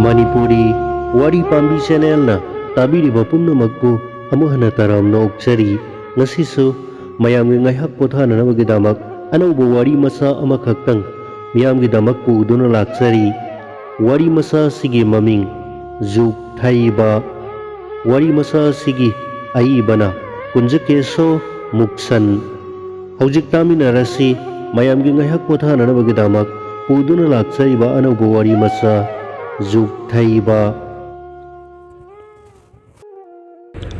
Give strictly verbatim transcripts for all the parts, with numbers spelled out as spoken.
ꯃꯅꯤꯄꯨꯔꯤ ꯋꯥꯔꯤ ꯄꯥꯝꯕꯤ ꯆꯦꯅꯦꯜꯅ ꯇꯥꯕꯤꯔꯤꯕ ꯄꯨꯝꯅꯃꯛꯄꯨ ꯑꯃꯨꯛ ꯍꯟꯅ ꯇꯔꯥꯝꯅ ꯑꯣꯛꯆꯔꯤ꯫ ꯉꯁꯤꯁꯨ ꯃꯌꯥꯝꯒꯤ ꯉꯥꯏꯍꯥꯛ ꯄꯣꯊꯥꯅꯅꯕꯒꯤꯗꯃꯛ ꯑꯅꯧꯕ ꯋꯥꯔꯤ ꯃꯆꯥ ꯑꯃꯈꯛꯇꯪ ꯃꯤꯌꯥꯝꯒꯤꯗꯃꯛ ꯄꯨꯗꯨꯅ ꯂꯥꯛꯆꯔꯤ꯫ ꯋꯥꯔꯤ ꯃꯆꯥ ꯑꯁꯤꯒꯤ ꯃꯃꯤꯡ ꯖꯨꯛ ꯊꯩꯕ꯫ ꯋꯥꯔꯤ ꯃꯆꯥ ꯑꯁꯤꯒꯤ ꯑꯏꯕꯅ ꯀꯨꯟꯖꯀꯦꯁꯣ ꯃꯨꯛꯁꯟ꯫ ꯍꯧꯖꯤꯛ ꯇꯥꯃꯤꯟꯅꯔꯁꯤ ꯃꯌꯥꯝꯒꯤ ꯉꯥꯏꯍꯥꯛ ꯄꯣꯊꯥꯅꯅꯕꯒꯤꯗꯃꯛ ꯄꯨꯗꯨꯅ ꯂꯥꯛꯆꯔꯤꯕ ꯑꯅꯧꯕ ꯋꯥꯔꯤ ꯃꯆꯥ ꯖꯨꯛ ꯊꯩꯕ꯫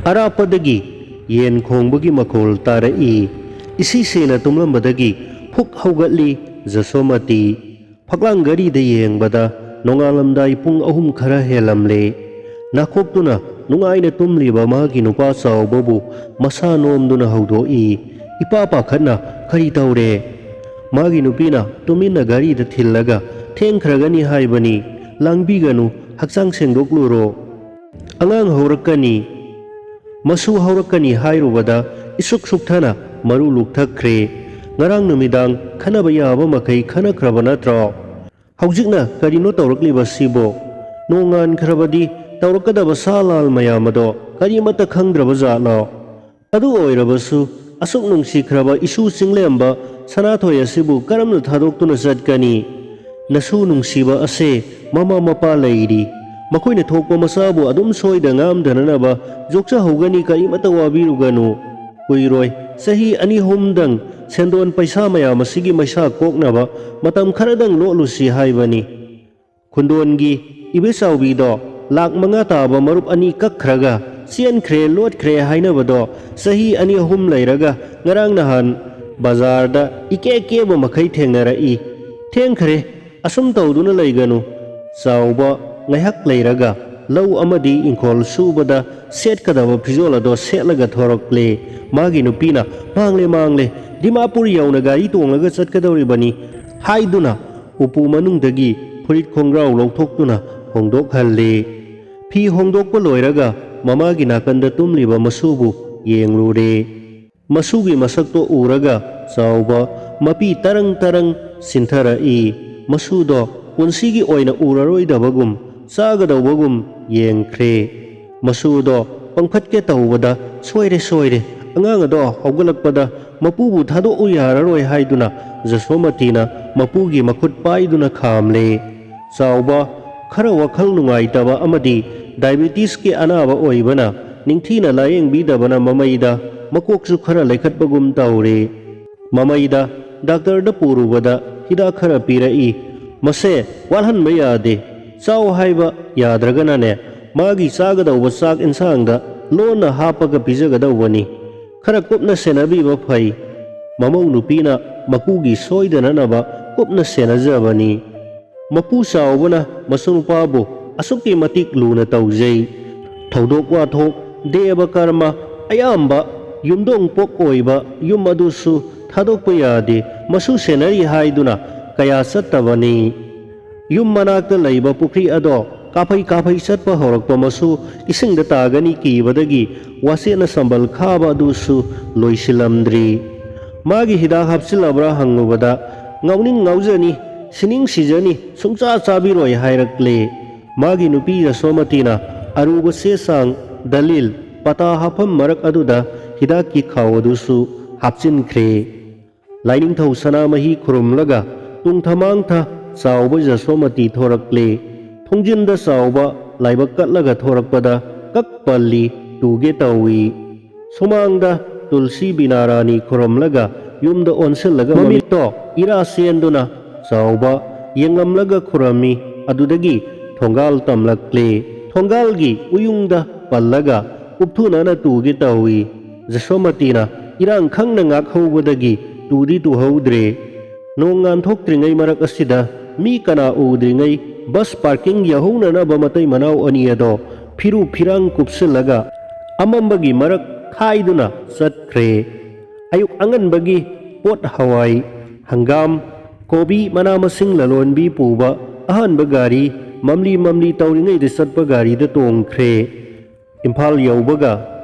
ꯑꯔꯥꯞꯄꯗꯒꯤ ꯌꯦꯟ ꯈꯣꯡꯕꯒꯤ ꯃꯈꯣꯜ ꯇꯥꯔꯛꯏ꯫ ꯏꯁꯤ ꯁꯦꯅ ꯇꯨꯝꯂꯝꯕꯗꯒꯤ ꯐꯨꯛ ꯍꯧꯒꯠꯂꯤ ꯖꯁꯣꯃꯇꯤ꯫ ꯐꯛꯂꯥꯡ ꯘꯔꯤꯗ ꯌꯦꯡꯕꯗ ꯅꯣꯡꯉꯥꯜꯂꯝꯗꯥꯏ ꯄꯨꯡ ꯑꯍꯨꯝ ꯈꯔ ꯍꯦꯜꯂꯝꯂꯦ꯫ ꯅꯥꯈꯣꯛꯇꯨꯅ ꯅꯨꯡꯉꯥꯏꯅ ꯇꯨꯝꯂꯤꯕ ꯃꯥꯒꯤ ꯅꯨꯄꯥ ꯆꯥꯎꯕꯕꯨ ꯃꯁꯥ ꯅꯣꯝꯗꯨꯅ ꯍꯧꯗꯣꯛꯏ꯫ ꯏꯄꯥ ꯄꯥꯈꯠꯅ, "ꯀꯔꯤ ꯇꯧꯔꯦ?" ꯃꯥꯒꯤ ꯅꯨꯄꯤꯅ ꯇꯨꯃꯤꯟꯅ ꯘꯔꯤꯗ ꯊꯤꯜꯂꯒ, "ꯊꯦꯡꯈ꯭ꯔꯒꯅꯤ ꯍꯥꯏꯕꯅꯤ, ꯂꯥꯡꯕꯤꯒꯅꯨ, ꯍꯛꯆꯥꯡ ꯁꯦꯡꯗꯣꯛꯂꯨꯔꯣ꯫ ꯑꯉꯥꯡ ꯍꯧꯔꯛꯀꯅꯤ, ꯃꯁꯨ ꯍꯧꯔꯛꯀꯅꯤ" ꯍꯥꯏꯔꯨꯕꯗ ꯏꯁꯨꯛ ꯁꯨꯛꯊꯅ ꯃꯔꯨ ꯂꯨꯛꯊꯈ꯭ꯔꯦ꯫ "ꯉꯔꯥꯡ ꯅꯨꯃꯤꯗꯥꯡ ꯈꯟꯅꯕ ꯌꯥꯕ ꯃꯈꯩ ꯈꯟꯅꯈ꯭ꯔꯕ ꯅꯠꯇ꯭ꯔꯣ? ꯍꯧꯖꯤꯛꯅ ꯀꯔꯤꯅꯣ ꯇꯧꯔꯛꯂꯤꯕꯁꯤꯕꯣ? ꯅꯣꯡꯉꯥꯟꯈ꯭ꯔꯕꯗꯤ ꯇꯧꯔꯛꯀꯗꯕ ꯁꯥ ꯂꯥꯜ ꯃꯌꯥꯝ ꯑꯗꯣ ꯀꯔꯤꯃꯠꯇ ꯈꯪꯗ꯭ꯔꯕ ꯖꯥꯠꯂꯣ? ꯑꯗꯨ ꯑꯣꯏꯔꯕꯁꯨ, ꯑꯁꯨꯛ ꯅꯨꯡꯁꯤꯈ꯭ꯔꯕ ꯏꯁꯨ ꯆꯤꯡꯂꯦꯝꯕ ꯁꯅꯥꯊꯣꯏ ꯑꯁꯤꯕꯨ ꯀꯔꯝꯅ ꯊꯥꯗꯣꯛꯇꯨꯅ ꯆꯠꯀꯅꯤ? ꯅꯁꯨ ꯅꯨꯡꯁꯤꯕ ꯑꯁꯦ ꯃꯃꯥ ꯃꯄꯥ ꯂꯩꯔꯤ꯫ ꯃꯈꯣꯏꯅ ꯊꯣꯛꯄ ꯃꯆꯥꯕꯨ ꯑꯗꯨꯝ ꯁꯣꯏꯗ ꯉꯥꯝꯗꯅꯅꯕ ꯌꯣꯛꯆꯍꯧꯒꯅꯤ, ꯀꯔꯤꯃꯠꯇ ꯋꯥꯕꯤꯔꯨꯒꯅꯨ꯫ ꯀꯨꯏꯔꯣꯏ, ꯆꯍꯤ ꯑꯅꯤ ꯑꯍꯨꯝꯗꯪ ꯁꯦꯟꯗꯣꯟ ꯄꯩꯁꯥ ꯃꯌꯥꯝ ꯑꯁꯤꯒꯤ ꯃꯩꯁꯥ ꯀꯣꯛꯅꯕ ꯃꯇꯝ ꯈꯔꯗꯪ ꯂꯣꯠꯂꯨꯁꯤ ꯍꯥꯏꯕꯅꯤ꯫ ꯈꯨꯟꯗꯣꯟꯒꯤ ꯏꯕꯦꯆꯥꯎꯕꯤꯗꯣ ꯂꯥꯛ ꯃꯉꯥ ꯇꯥꯕ ꯃꯔꯨꯞ ꯑꯅꯤ ꯀꯛꯈ꯭ꯔꯒ ꯆꯦꯟꯈ꯭ꯔꯦ, ꯂꯣꯠꯈ꯭ꯔꯦ ꯍꯥꯏꯅꯕꯗꯣ ꯆꯍꯤ ꯑꯅꯤ ꯑꯍꯨꯝ ꯂꯩꯔꯒ ꯉꯔꯥꯡ ꯅꯍꯥꯟ ꯕꯖꯥꯔꯗ ꯏꯀꯦ ꯀꯦꯕ ꯃꯈꯩ ꯊꯦꯡꯅꯔꯛꯏ꯫ ꯊꯦꯡꯈ꯭ꯔꯦ, ꯑꯁꯨꯝ ꯇꯧꯗꯨꯅ ꯂꯩꯒꯅꯨ꯫ ꯆꯥꯎꯕ ꯉꯥꯏꯍꯥꯛ ꯂꯩꯔꯒ ꯂꯧ ꯑꯃꯗꯤ ꯏꯪꯈꯣꯜ ꯁꯨꯕꯗ ꯁꯦꯠꯀꯗꯕ ꯐꯤꯖꯣꯜ ꯑꯗꯣ ꯁꯦꯠꯂꯒ ꯊꯣꯔꯛꯂꯦ꯫ ꯃꯥꯒꯤ ꯅꯨꯄꯤꯅ, "ꯃꯥꯡꯂꯦ, ꯃꯥꯡꯂꯦ, ꯗꯤꯃꯥꯄꯨꯔ ꯌꯧꯅ ꯒꯥꯔꯤ ꯇꯣꯡꯂꯒ ꯆꯠꯀꯗꯧꯔꯤꯕꯅꯤ" ꯍꯥꯏꯗꯨꯅ ꯎꯄꯨ ꯃꯅꯨꯡꯗꯒꯤ ꯐꯨꯔꯤꯠ ꯈꯣꯡꯒ꯭ꯔꯥꯎ ꯂꯧꯊꯣꯛꯇꯨꯅ ꯍꯣꯡꯗꯣꯛꯍꯜꯂꯦ꯫ ꯐꯤ ꯍꯣꯡꯗꯣꯛꯄ ꯂꯣꯏꯔꯒ ꯃꯃꯥꯒꯤ ꯅꯥꯀꯟꯗ ꯇꯨꯝꯂꯤꯕ ꯃꯁꯨꯕꯨ ꯌꯦꯡꯂꯨꯔꯦ꯫ ꯃꯁꯨꯒꯤ ꯃꯁꯛꯇꯣ ꯎꯔꯒ ꯆꯥꯎꯕ ꯃꯄꯤ ꯇꯔꯪ ꯇꯔꯪ ꯆꯤꯟꯊꯔꯛꯏ꯫ ꯃꯁꯨꯗꯣ ꯄꯨꯟꯁꯤꯒꯤ ꯑꯣꯏꯅ ꯎꯔꯔꯣꯏꯗꯕꯒꯨꯝ ꯆꯥꯒꯗꯧꯕꯒꯨꯝ ꯌꯦꯡꯈ꯭ꯔꯦ꯫ ꯃꯁꯨꯗꯣ ꯄꯪꯐꯠꯀꯦ ꯇꯧꯕꯗ, "ꯁꯣꯏꯔꯦ, ꯁꯣꯏꯔꯦ, ꯑꯉꯥꯡ ꯑꯗꯣ ꯍꯧꯒꯠꯂꯛꯄꯗ ꯃꯄꯨꯕꯨ ꯊꯥꯗꯣꯛꯎ ꯌꯥꯔꯔꯣꯏ" ꯍꯥꯏꯗꯨꯅ ꯖꯁꯣꯃꯇꯤꯅ ꯃꯄꯨꯒꯤ ꯃꯈꯨꯠ ꯄꯥꯏꯗꯨꯅ ꯈꯥꯝꯂꯦ꯫ ꯆꯥꯎꯕ ꯈꯔ ꯋꯥꯈꯜ ꯅꯨꯡꯉꯥꯏꯇꯕ ꯑꯃꯗꯤ ꯗꯥꯏꯕꯦꯇꯤꯁꯀꯤ ꯑꯅꯥꯕ ꯑꯣꯏꯕꯅ ꯅꯤꯡꯊꯤꯅ ꯂꯥꯌꯦꯡꯕꯤꯗꯕꯅ ꯃꯃꯩꯗ ꯃꯀꯣꯛꯁꯨ ꯈꯔ ꯂꯩꯈꯠꯄꯒꯨꯝ ꯇꯧꯔꯦ꯫ ꯃꯃꯩꯗ ꯗꯥꯛꯇꯔꯗ ꯄꯨꯔꯨꯕꯗ ꯍꯤꯗꯥꯛ ꯈꯔ ꯄꯤꯔꯛꯏ꯫ "ꯃꯁꯦ ꯋꯥꯠꯍꯟꯕ ꯌꯥꯗꯦ, ꯆꯥꯎ ꯍꯥꯏꯕ ꯌꯥꯗ꯭ꯔꯒꯅꯅꯦ, ꯃꯥꯒꯤ ꯆꯥꯒꯗꯧꯕ ꯆꯥꯛ ꯏꯟꯁꯥꯡꯗ ꯂꯣꯟꯅ ꯍꯥꯞꯄꯒ ꯄꯤꯖꯒꯗꯧꯕꯅꯤ꯫ ꯈꯔ ꯀꯨꯞꯅ ꯁꯦꯟꯅꯕꯤꯕ ꯐꯩ"꯫ ꯃꯃꯧ ꯅꯨꯄꯤꯅ ꯃꯀꯨꯒꯤ ꯁꯣꯏꯗꯅꯅꯕ ꯀꯨꯞꯅ ꯁꯦꯟꯅꯖꯕꯅꯤ꯫ ꯃꯄꯨ ꯆꯥꯎꯕꯅ ꯃꯁꯨꯅꯨꯄꯥꯕꯨ ꯑꯁꯨꯛꯀꯤ ꯃꯇꯤꯛ ꯂꯨꯅ ꯇꯧꯖꯩ꯫ ꯊꯧꯗꯣꯛ ꯋꯥꯊꯣꯛ, ꯗꯦꯕ ꯀꯔꯃ, ꯑꯌꯥꯝꯕ ꯌꯨꯝꯗꯣꯡ ꯄꯣꯛ ꯑꯣꯏꯕ ꯌꯨꯝ ꯑꯗꯨꯁꯨ ꯊꯥꯗꯣꯛꯄ ꯌꯥꯗꯦ꯫ ꯃꯁꯨ ꯁꯦꯟꯅꯔꯤ ꯍꯥꯏꯗꯨꯅ ꯀꯌꯥ ꯆꯠꯇꯕꯅꯤ꯫ ꯌꯨꯝ ꯃꯅꯥꯛꯇ ꯂꯩꯕ ꯄꯨꯈ꯭ꯔꯤ ꯑꯗꯣ ꯀꯥꯐꯩ ꯀꯥꯐꯩ ꯆꯠꯄ ꯍꯧꯔꯛꯄ ꯃꯁꯨ ꯏꯁꯤꯡꯗ ꯇꯥꯒꯅꯤ ꯀꯤꯕꯗꯒꯤ ꯋꯥꯆꯦꯠꯅ ꯁꯝꯕꯜ ꯈꯥꯕ ꯑꯗꯨꯁꯨ ꯂꯣꯏꯁꯤꯜꯂꯝꯗ꯭ꯔꯤ꯫ ꯃꯥꯒꯤ ꯍꯤꯗꯥꯛ ꯍꯥꯞꯆꯤꯜꯂꯕ꯭ꯔꯥ ꯍꯪꯂꯨꯕꯗ, "ꯉꯥꯎꯅꯤꯡ ꯉꯥꯎꯖꯅꯤ, ꯁꯤꯅꯤꯡ ꯁꯤꯖꯅꯤ, ꯁꯨꯡꯆꯥ ꯆꯥꯕꯤꯔꯣꯏ" ꯍꯥꯏꯔꯛꯂꯦ꯫ ꯃꯥꯒꯤ ꯅꯨꯄꯤ ꯌꯁꯣꯃꯇꯤꯅ ꯑꯔꯨꯕ ꯆꯦ ꯆꯥꯡ, ꯗꯂꯤꯜ, ꯄꯇꯥ ꯍꯥꯞꯐꯝ ꯃꯔꯛ ꯑꯗꯨꯗ ꯍꯤꯗꯥꯛꯀꯤ ꯈꯥꯎ ꯑꯗꯨꯁꯨ ꯍꯥꯞꯆꯤꯟꯈ꯭ꯔꯦ꯫ ꯂꯥꯏꯅꯤꯡꯊꯧ ꯁꯅꯥꯃꯍꯤ ꯈꯨꯔꯨꯝꯂꯒ ꯇꯨꯡꯊ ꯃꯥꯡꯊ ꯆꯥꯎꯕ ꯖꯁꯣꯃꯇꯤ ꯊꯣꯔꯛꯂꯦ꯫ ꯊꯣꯡꯖꯤꯟꯗ ꯆꯥꯎꯕ ꯂꯥꯏꯕꯛ ꯀꯠꯂꯒ ꯊꯣꯔꯛꯄꯗ ꯀꯛ ꯄꯜꯂꯤ ꯇꯨꯒꯦ ꯇꯧꯏ꯫ ꯁꯨꯃꯥꯡꯗ ꯇꯨꯜꯁꯤ ꯕꯤꯅꯥꯔꯥꯅꯤ ꯈꯨꯔꯨꯝꯂꯒ ꯌꯨꯝꯗ ꯑꯣꯟꯁꯤꯜꯂꯒ ꯃꯃꯤꯠꯇꯣ ꯏꯔꯥ ꯆꯦꯟꯗꯨꯅ ꯆꯥꯎꯕ ꯌꯦꯡꯂꯝꯂꯒ ꯈꯨꯔꯝꯃꯤ꯫ ꯑꯗꯨꯗꯒꯤ ꯊꯣꯡꯒꯥꯜ ꯇꯝꯂꯛꯂꯦ꯫ ꯊꯣꯡꯒꯥꯜꯒꯤ ꯎꯌꯨꯡꯗ ꯄꯜꯂꯒ ꯎꯞꯊꯨꯅꯅ ꯇꯨꯒꯦ ꯇꯧꯏ꯫ ꯖꯁꯣꯃꯇꯤꯅ ꯏꯔꯥꯡ ꯈꯪꯅ ꯉꯥꯛꯍꯧꯕꯗꯒꯤ ꯇꯨꯗꯤ ꯇꯨꯍꯧꯗ꯭ꯔꯦ꯫ ꯅꯣꯡ ꯉꯥꯟꯊꯣꯛꯇ꯭ꯔꯤꯉꯩ ꯃꯔꯛ ꯑꯁꯤꯗ ꯃꯤ ꯀꯅꯥ ꯎꯗ꯭ꯔꯤꯉꯩ ꯕꯁ ꯄꯥꯔꯀꯤꯡ ꯌꯧꯍꯧꯅꯅꯕ ꯃꯇꯩ ꯃꯅꯥꯎ ꯑꯅꯤ ꯑꯗꯣ ꯐꯤꯔꯨ ꯐꯤꯔꯥꯡ ꯀꯨꯞꯁꯤꯜꯂꯒ ꯑꯃꯝꯕꯒꯤ ꯃꯔꯛ ꯈꯥꯏꯗꯨꯅ ꯆꯠꯈ꯭ꯔꯦ꯫ ꯑꯌꯨꯛ ꯑꯉꯟꯕꯒꯤ ꯄꯣꯠ ꯍꯋꯥꯏ, ꯍꯪꯒꯥꯝ, ꯀꯣꯕꯤ, ꯃꯅꯥ ꯃꯁꯤꯡ ꯂꯂꯣꯟꯕꯤ ꯄꯨꯕ ꯑꯍꯥꯟꯕ ꯒꯥꯔꯤ ꯃꯝꯂꯤ ꯃꯝꯂꯤ ꯇꯧꯔꯤꯉꯩꯗ ꯆꯠꯄ ꯒꯥꯔꯤꯗ ꯇꯣꯡꯈ꯭ꯔꯦ꯫ ꯏꯝꯐꯥꯜ ꯌꯧꯕꯒ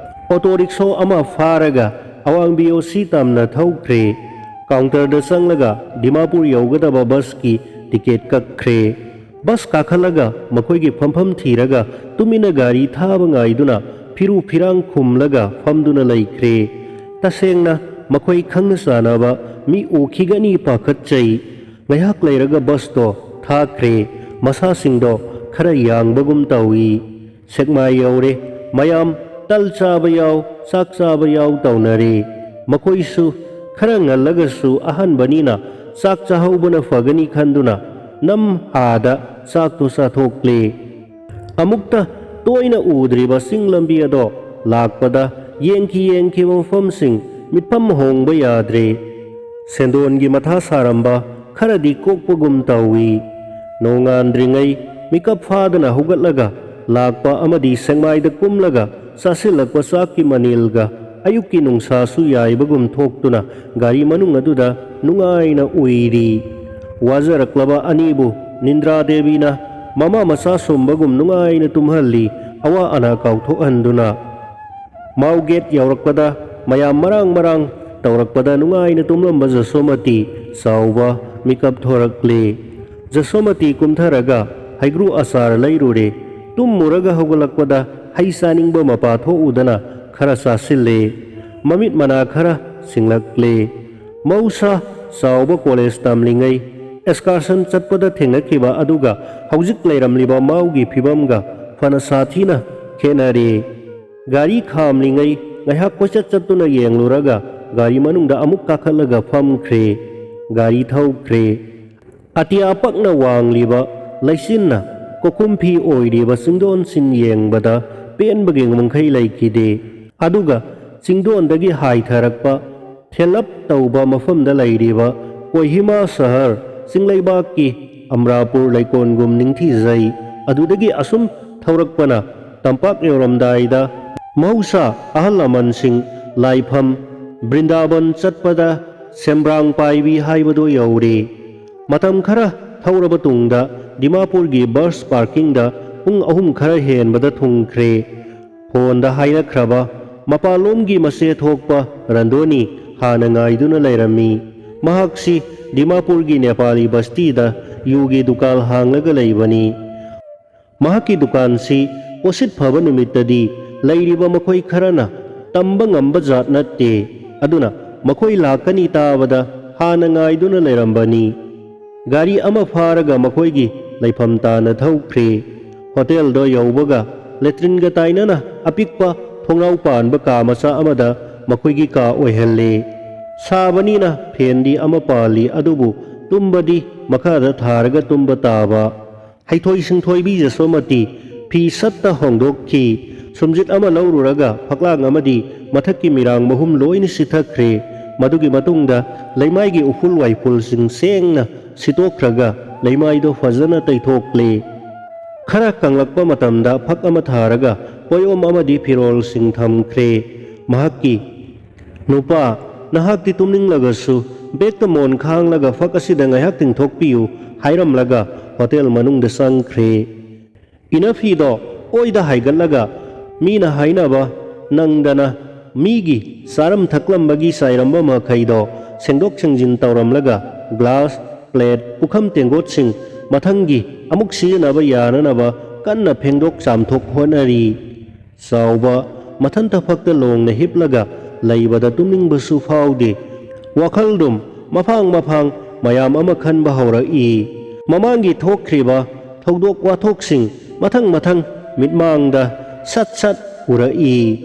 ꯑꯣꯇꯣ ꯔꯤꯛꯁꯣ ꯑꯃ ꯐꯥꯔꯒ ꯑꯋꯥꯡ ꯕꯤ ꯑꯣ ꯁꯤ ꯇꯝꯅ ꯊꯧꯈ꯭ꯔꯦ꯫ ꯀꯥꯎꯟꯇꯔꯗ ꯆꯪꯂꯒ ꯗꯤꯃꯥꯄꯨꯔ ꯌꯧꯒꯗꯕ ꯕꯁꯀꯤ ꯇꯤꯀꯦꯠ ꯀꯛꯈ꯭ꯔꯦ꯫ ꯕꯁ ꯀꯥꯈꯠꯂꯒ ꯃꯈꯣꯏꯒꯤ ꯐꯝꯐꯝ ꯊꯤꯔꯒ ꯇꯨꯃꯤꯟꯅ ꯒꯥꯔꯤ ꯊꯥꯕ ꯉꯥꯏꯗꯨꯅ ꯐꯤꯔꯨ ꯐꯤꯔꯥꯡ ꯈꯨꯝꯂꯒ ꯐꯝꯗꯨꯅ ꯂꯩꯈ꯭ꯔꯦ꯫ ꯇꯁꯦꯡꯅ ꯃꯈꯣꯏ ꯈꯪꯅ ꯆꯥꯟꯅꯕ ꯃꯤ ꯎꯈꯤꯒꯅꯤ ꯄꯥꯈꯠꯆꯩ꯫ ꯉꯥꯏꯍꯥꯛ ꯂꯩꯔꯒ ꯕꯁꯇꯣ ꯊꯥꯈ꯭ꯔꯦ꯫ ꯃꯁꯥꯁꯤꯡꯗꯣ ꯈꯔ ꯌꯥꯡꯕꯒꯨꯝ ꯇꯧꯏ꯫ ꯁꯦꯛꯃꯥꯏ ꯌꯧꯔꯦ꯫ ꯃꯌꯥꯝ ꯇꯜ ꯆꯥꯕ ꯌꯥꯎ, ꯆꯥꯛ ꯆꯥꯕ ꯌꯥꯎ ꯇꯧꯅꯔꯦ꯫ ꯃꯈꯣꯏꯁꯨ ꯈꯔ ꯉꯜꯂꯒꯁꯨ ꯑꯍꯥꯟꯕꯅꯤꯅ ꯆꯥꯛ ꯆꯥꯍꯧꯕꯅ ꯐꯒꯅꯤ ꯈꯟꯗꯨꯅ ꯅꯝ ꯍꯥꯗ ꯆꯥꯛꯇꯨ ꯆꯥꯊꯣꯛꯂꯦ꯫ ꯑꯃꯨꯛꯇ ꯇꯣꯏꯅ ꯎꯗ꯭ꯔꯤꯕ ꯆꯤꯡ ꯂꯝꯕꯤ ꯑꯗꯣ ꯂꯥꯛꯄꯗ ꯌꯦꯡꯈꯤ ꯌꯦꯡꯈꯤꯕ ꯃꯐꯝꯁꯤꯡ ꯃꯤꯠꯐꯝ ꯍꯣꯡꯕ ꯌꯥꯗ꯭ꯔꯦ꯫ ꯁꯦꯟꯗꯣꯟꯒꯤ ꯃꯊꯥ ꯁꯥꯔꯝꯕ ꯈꯔꯗꯤ ꯀꯣꯛꯄꯒꯨꯝ ꯇꯧꯏ꯫ ꯅꯣꯡꯉꯥꯟꯗ꯭ꯔꯤꯉꯩ ꯃꯤꯀꯞ ꯐꯥꯗꯅ ꯍꯧꯒꯠꯂꯒ ꯂꯥꯛꯄ ꯑꯃꯗꯤ ꯁꯦꯛꯃꯥꯏꯗ ꯀꯨꯝꯂꯒ ꯆꯥꯁꯤꯜꯂꯛꯄ ꯆꯥꯛꯀꯤ ꯃꯅꯤꯜꯒ ꯑꯌꯨꯛꯀꯤ ꯅꯨꯡꯁꯥꯁꯨ ꯌꯥꯏꯕꯒꯨꯝ ꯊꯣꯛꯇꯨꯅ ꯒꯥꯔꯤ ꯃꯅꯨꯡ ꯑꯗꯨꯗ ꯅꯨꯡꯉꯥꯏꯅ ꯎꯏꯔꯤ꯫ ꯋꯥꯖꯔꯛꯂꯕ ꯑꯅꯤꯕꯨ ꯅꯤꯟꯗ꯭ꯔꯥ ꯗꯦꯕꯤꯅ ꯃꯃꯥ ꯃꯆꯥ ꯁꯨꯝꯕꯒꯨꯝ ꯅꯨꯡꯉꯥꯏꯅ ꯇꯨꯝꯍꯜꯂꯤ, ꯑꯋꯥ ꯑꯅꯥ ꯀꯥꯎꯊꯣꯛꯍꯟꯗꯨꯅ꯫ ꯃꯥꯎ ꯒꯦꯠ ꯌꯧꯔꯛꯄꯗ ꯃꯌꯥꯝ ꯃꯔꯥꯡ ꯃꯔꯥꯡ ꯇꯧꯔꯛꯄꯗ ꯅꯨꯡꯉꯥꯏꯅ ꯇꯨꯝꯂꯝꯕ ꯖꯁꯣꯃꯇꯤ ꯆꯥꯎꯕ ꯃꯤꯀꯞ ꯊꯣꯔꯛꯂꯦ꯫ ꯖꯁꯣꯃꯇꯤ ꯀꯨꯝꯊꯔꯒ ꯍꯩꯒ꯭ꯔꯨ ꯑꯆꯥꯔ ꯂꯩꯔꯨꯔꯦ꯫ ꯇꯨꯝꯃꯨꯔꯒ ꯍꯧꯒꯠꯂꯛꯄꯗ ꯍꯩ ꯆꯥꯅꯤꯡꯕ ꯃꯄꯥ ꯊꯣꯛꯎꯗꯅ ꯈꯔ ꯆꯥꯁꯤꯜꯂꯦ꯫ ꯃꯃꯤꯠ ꯃꯅꯥ ꯈꯔ ꯁꯤꯡꯂꯛꯂꯦ꯫ ꯃꯧꯁꯥ ꯆꯥꯎꯕ ꯀꯣꯂꯦꯖ ꯇꯝꯂꯤꯉꯩ ꯑꯦꯁꯀꯥꯔꯁꯟ ꯆꯠꯄꯗ ꯊꯦꯡꯅꯈꯤꯕ ꯑꯗꯨꯒ ꯍꯧꯖꯤꯛ ꯂꯩꯔꯝꯂꯤꯕ ꯃꯥꯎꯒꯤ ꯐꯤꯕꯝꯒ ꯐꯅ ꯁꯥꯊꯤꯅ ꯈꯦꯠꯅꯔꯦ꯫ ꯒꯥꯔꯤ ꯈꯥꯝꯂꯤꯉꯩ ꯉꯥꯏꯍꯥꯛ ꯀꯣꯏꯆꯠ ꯆꯠꯇꯨꯅ ꯌꯦꯡꯂꯨꯔꯒ ꯒꯥꯔꯤ ꯃꯅꯨꯡꯗ ꯑꯃꯨꯛ ꯀꯥꯈꯠꯂꯒ ꯐꯝꯈ꯭ꯔꯦ꯫ ꯒꯥꯔꯤ ꯊꯧꯈ꯭ꯔꯦ꯫ ꯑꯇꯤꯌꯥ ꯄꯛꯅ ꯋꯥꯡꯂꯤꯕ ꯂꯩꯆꯤꯟꯅ ꯀꯣꯀꯨꯝ ꯐꯤ ꯑꯣꯏꯔꯤꯕ ꯆꯤꯡꯗꯣꯟꯁꯤꯡ ꯌꯦꯡꯕꯗ ꯄꯦꯟꯕꯒꯤ ꯉꯝꯈꯩ ꯂꯩꯈꯤꯗꯦ꯫ ꯑꯗꯨꯒ ꯆꯤꯡꯗꯣꯟꯗꯒꯤ ꯍꯥꯏꯊꯔꯛꯄ ꯊꯦꯜꯂꯞ ꯇꯧꯕ ꯃꯐꯝꯗ ꯂꯩꯔꯤꯕ ꯀꯣꯍꯤꯃꯥ ꯁꯍꯔ, ꯆꯤꯡꯂꯩꯕꯥꯛꯀꯤ ꯑꯝꯔꯥꯄꯨꯔ ꯂꯩꯀꯣꯟꯒꯨꯝ ꯅꯤꯡꯊꯤꯖꯩ꯫ ꯑꯗꯨꯗꯒꯤ ꯑꯁꯨꯝ ꯊꯧꯔꯛꯄꯅ ꯇꯝꯄꯥꯛ ꯌꯧꯔꯝꯗꯥꯏꯗ ꯃꯍꯧꯁꯥ ꯑꯍꯜ ꯂꯃꯟꯁꯤꯡ ꯂꯥꯏꯐꯝ ꯕ꯭ꯔꯤꯟꯗꯥꯕꯟ ꯆꯠꯄꯗ ꯁꯦꯝꯕ꯭ꯔꯥꯡ ꯄꯥꯏꯕꯤ ꯍꯥꯏꯕꯗꯨ ꯌꯧꯔꯦ꯫ ꯃꯇꯝ ꯈꯔ ꯊꯧꯔꯕ ꯇꯨꯡꯗ ꯗꯤꯃꯥꯄꯨꯔꯒꯤ ꯕꯁ ꯄꯥꯔꯀꯤꯡꯗ ꯄꯨꯡ ꯑꯍꯨꯝ ꯈꯔ ꯍꯦꯟꯕꯗ ꯊꯨꯡꯈ꯭ꯔꯦ꯫ ꯐꯣꯟꯗ ꯍꯥꯏꯅꯈ꯭ꯔꯕ ꯃꯄꯥꯟꯂꯣꯝꯒꯤ ꯃꯆꯦ ꯊꯣꯛꯄ ꯔꯟꯗꯣꯅꯤ ꯍꯥꯟꯅ ꯉꯥꯏꯗꯨꯅ ꯂꯩꯔꯝꯃꯤ꯫ ꯃꯍꯥꯛꯁꯤ ꯗꯤꯃꯥꯄꯨꯔꯒꯤ ꯅꯦꯄꯥꯂꯤ ꯕꯁꯇꯤꯗ ꯌꯨꯒꯤ ꯗꯨꯀꯥꯟ ꯍꯥꯡꯂꯒ ꯂꯩꯕꯅꯤ꯫ ꯃꯍꯥꯛꯀꯤ ꯗꯨꯀꯥꯟꯁꯤ ꯄꯣꯠꯁꯤꯠ ꯐꯕ ꯅꯨꯃꯤꯠꯇꯗꯤ ꯂꯩꯔꯤꯕ ꯃꯈꯣꯏ ꯈꯔꯅ ꯇꯝꯕ ꯉꯝꯕ ꯖꯥꯠ ꯅꯠꯇꯦ꯫ ꯑꯗꯨꯅ ꯃꯈꯣꯏ ꯂꯥꯛꯀꯅꯤ ꯇꯥꯕꯗ ꯍꯥꯟꯅ ꯉꯥꯏꯗꯨꯅ ꯂꯩꯔꯝꯕꯅꯤ꯫ ꯒꯥꯔꯤ ꯑꯃ ꯐꯥꯔꯒ ꯃꯈꯣꯏꯒꯤ ꯂꯩꯐꯝ ꯇꯥꯅ ꯊꯧꯈ꯭ꯔꯦ꯫ ꯍꯣꯇꯦꯜꯗꯣ ꯌꯧꯕꯒ ꯂꯦꯇ꯭ꯔꯤꯟꯒ ꯇꯥꯏꯅꯅ ꯑꯄꯤꯛꯄ ꯊꯣꯡꯅꯥꯎ ꯄꯥꯟꯕ ꯀꯥ ꯃꯆꯥ ꯑꯃꯗ ꯃꯈꯣꯏꯒꯤ ꯀꯥ ꯑꯣꯏꯍꯜꯂꯦ꯫ ꯁꯥꯕꯅꯤꯅ ꯐꯦꯟꯗꯤ ꯑꯃ ꯄꯥꯜꯂꯤ, ꯑꯗꯨꯕꯨ ꯇꯨꯝꯕꯗꯤ ꯃꯈꯥꯗ ꯊꯥꯔꯒ ꯇꯨꯝꯕ ꯇꯥꯕ꯫ ꯍꯩꯊꯣꯏ ꯁꯤꯡꯊꯣꯏꯕꯤ ꯖꯁꯣꯃꯇꯤ ꯐꯤ ꯁꯠꯇ ꯍꯣꯡꯗꯣꯛꯈꯤ꯫ ꯁꯨꯝꯖꯤꯠ ꯑꯃ ꯂꯧꯔꯨꯔꯒ ꯐꯛꯂꯥꯡ ꯑꯃꯗꯤ ꯃꯊꯛꯀꯤ ꯃꯤꯔꯥꯡ ꯃꯍꯨꯝ ꯂꯣꯏꯅ ꯁꯤꯊꯈ꯭ꯔꯦ꯫ ꯃꯗꯨꯒꯤ ꯃꯇꯨꯡꯗ ꯂꯩꯃꯥꯏꯒꯤ ꯎꯐꯨꯜ ꯋꯥꯏꯐꯨꯜꯁꯤꯡ ꯁꯦꯡꯅ ꯁꯤꯠꯇꯣꯛꯈ꯭ꯔꯒ ꯂꯩꯃꯥꯏꯗꯣ ꯐꯖꯅ ꯇꯩꯊꯣꯛꯂꯦ꯫ ꯈꯔ ꯀꯪꯂꯛꯄ ꯃꯇꯝꯗ ꯐꯛ ꯑꯃ ꯊꯥꯔꯒ ꯄꯣꯌꯣꯝ ꯑꯃꯗꯤ ꯐꯤꯔꯣꯜꯁꯤꯡ ꯊꯝꯈ꯭ꯔꯦ꯫ ꯃꯍꯥꯛꯀꯤ "ꯅꯨꯄꯥ, ꯅꯍꯥꯛꯇꯤ ꯇꯨꯝꯅꯤꯡꯂꯒꯁꯨ ꯕꯦꯛꯇ ꯃꯣꯟ ꯈꯥꯡꯂꯒ ꯐꯛ ꯑꯁꯤꯗ ꯉꯥꯏꯍꯥꯛ ꯇꯤꯡꯊꯣꯛꯄꯤꯌꯨ" ꯍꯥꯏꯔꯝꯂꯒ ꯍꯣꯇꯦꯜ ꯃꯅꯨꯡꯗ ꯆꯪꯈ꯭ꯔꯦ꯫ ꯏꯅꯐꯤꯗꯣ ꯑꯣꯏꯗ ꯍꯥꯏꯒꯠꯂꯒ ꯃꯤꯅ ꯍꯥꯏꯅꯕ ꯅꯪꯗꯅ ꯃꯤꯒꯤ ꯆꯥꯔꯝ ꯊꯛꯂꯝꯕꯒꯤ ꯆꯥꯏꯔꯝꯕ ꯃꯈꯩꯗꯣ ꯁꯦꯡꯗꯣꯛ ꯁꯦꯡꯖꯤꯟ ꯇꯧꯔꯝꯂꯒ ꯒ꯭ꯂꯥꯁ, ꯄ꯭ꯂꯦꯠ, ꯄꯨꯈꯝ ꯇꯦꯡꯀꯣꯠꯁꯤꯡ ꯃꯊꯪꯒꯤ ꯑꯃꯨꯛ ꯁꯤꯖꯤꯟꯅꯕ ꯌꯥꯅꯅꯕ ꯀꯟꯅ ꯐꯦꯡꯗꯣꯛ ꯆꯥꯝꯊꯣꯛ ꯍꯣꯠꯅꯔꯤ꯫ ꯆꯥꯎꯕ ꯃꯊꯟꯇ ꯐꯛꯇ ꯂꯣꯡꯅ ꯍꯤꯞꯂꯒ ꯂꯩꯕꯗ ꯇꯨꯝꯅꯤꯡꯕꯁꯨ ꯐꯥꯎꯗꯦ꯫ ꯋꯥꯈꯜꯗꯨꯝ ꯃꯐꯥꯡ ꯃꯐꯥꯡ ꯃꯌꯥꯝ ꯑꯃ ꯈꯟꯕ ꯍꯧꯔꯛꯏ꯫ ꯃꯃꯥꯡꯒꯤ ꯊꯣꯛꯈ꯭ꯔꯤꯕ ꯊꯧꯗꯣꯛ ꯋꯥꯊꯣꯛꯁꯤꯡ ꯃꯊꯪ ꯃꯊꯪ ꯃꯤꯠꯃꯥꯡꯗ ꯁꯠ ꯁꯠ ꯎꯔꯛꯏ꯫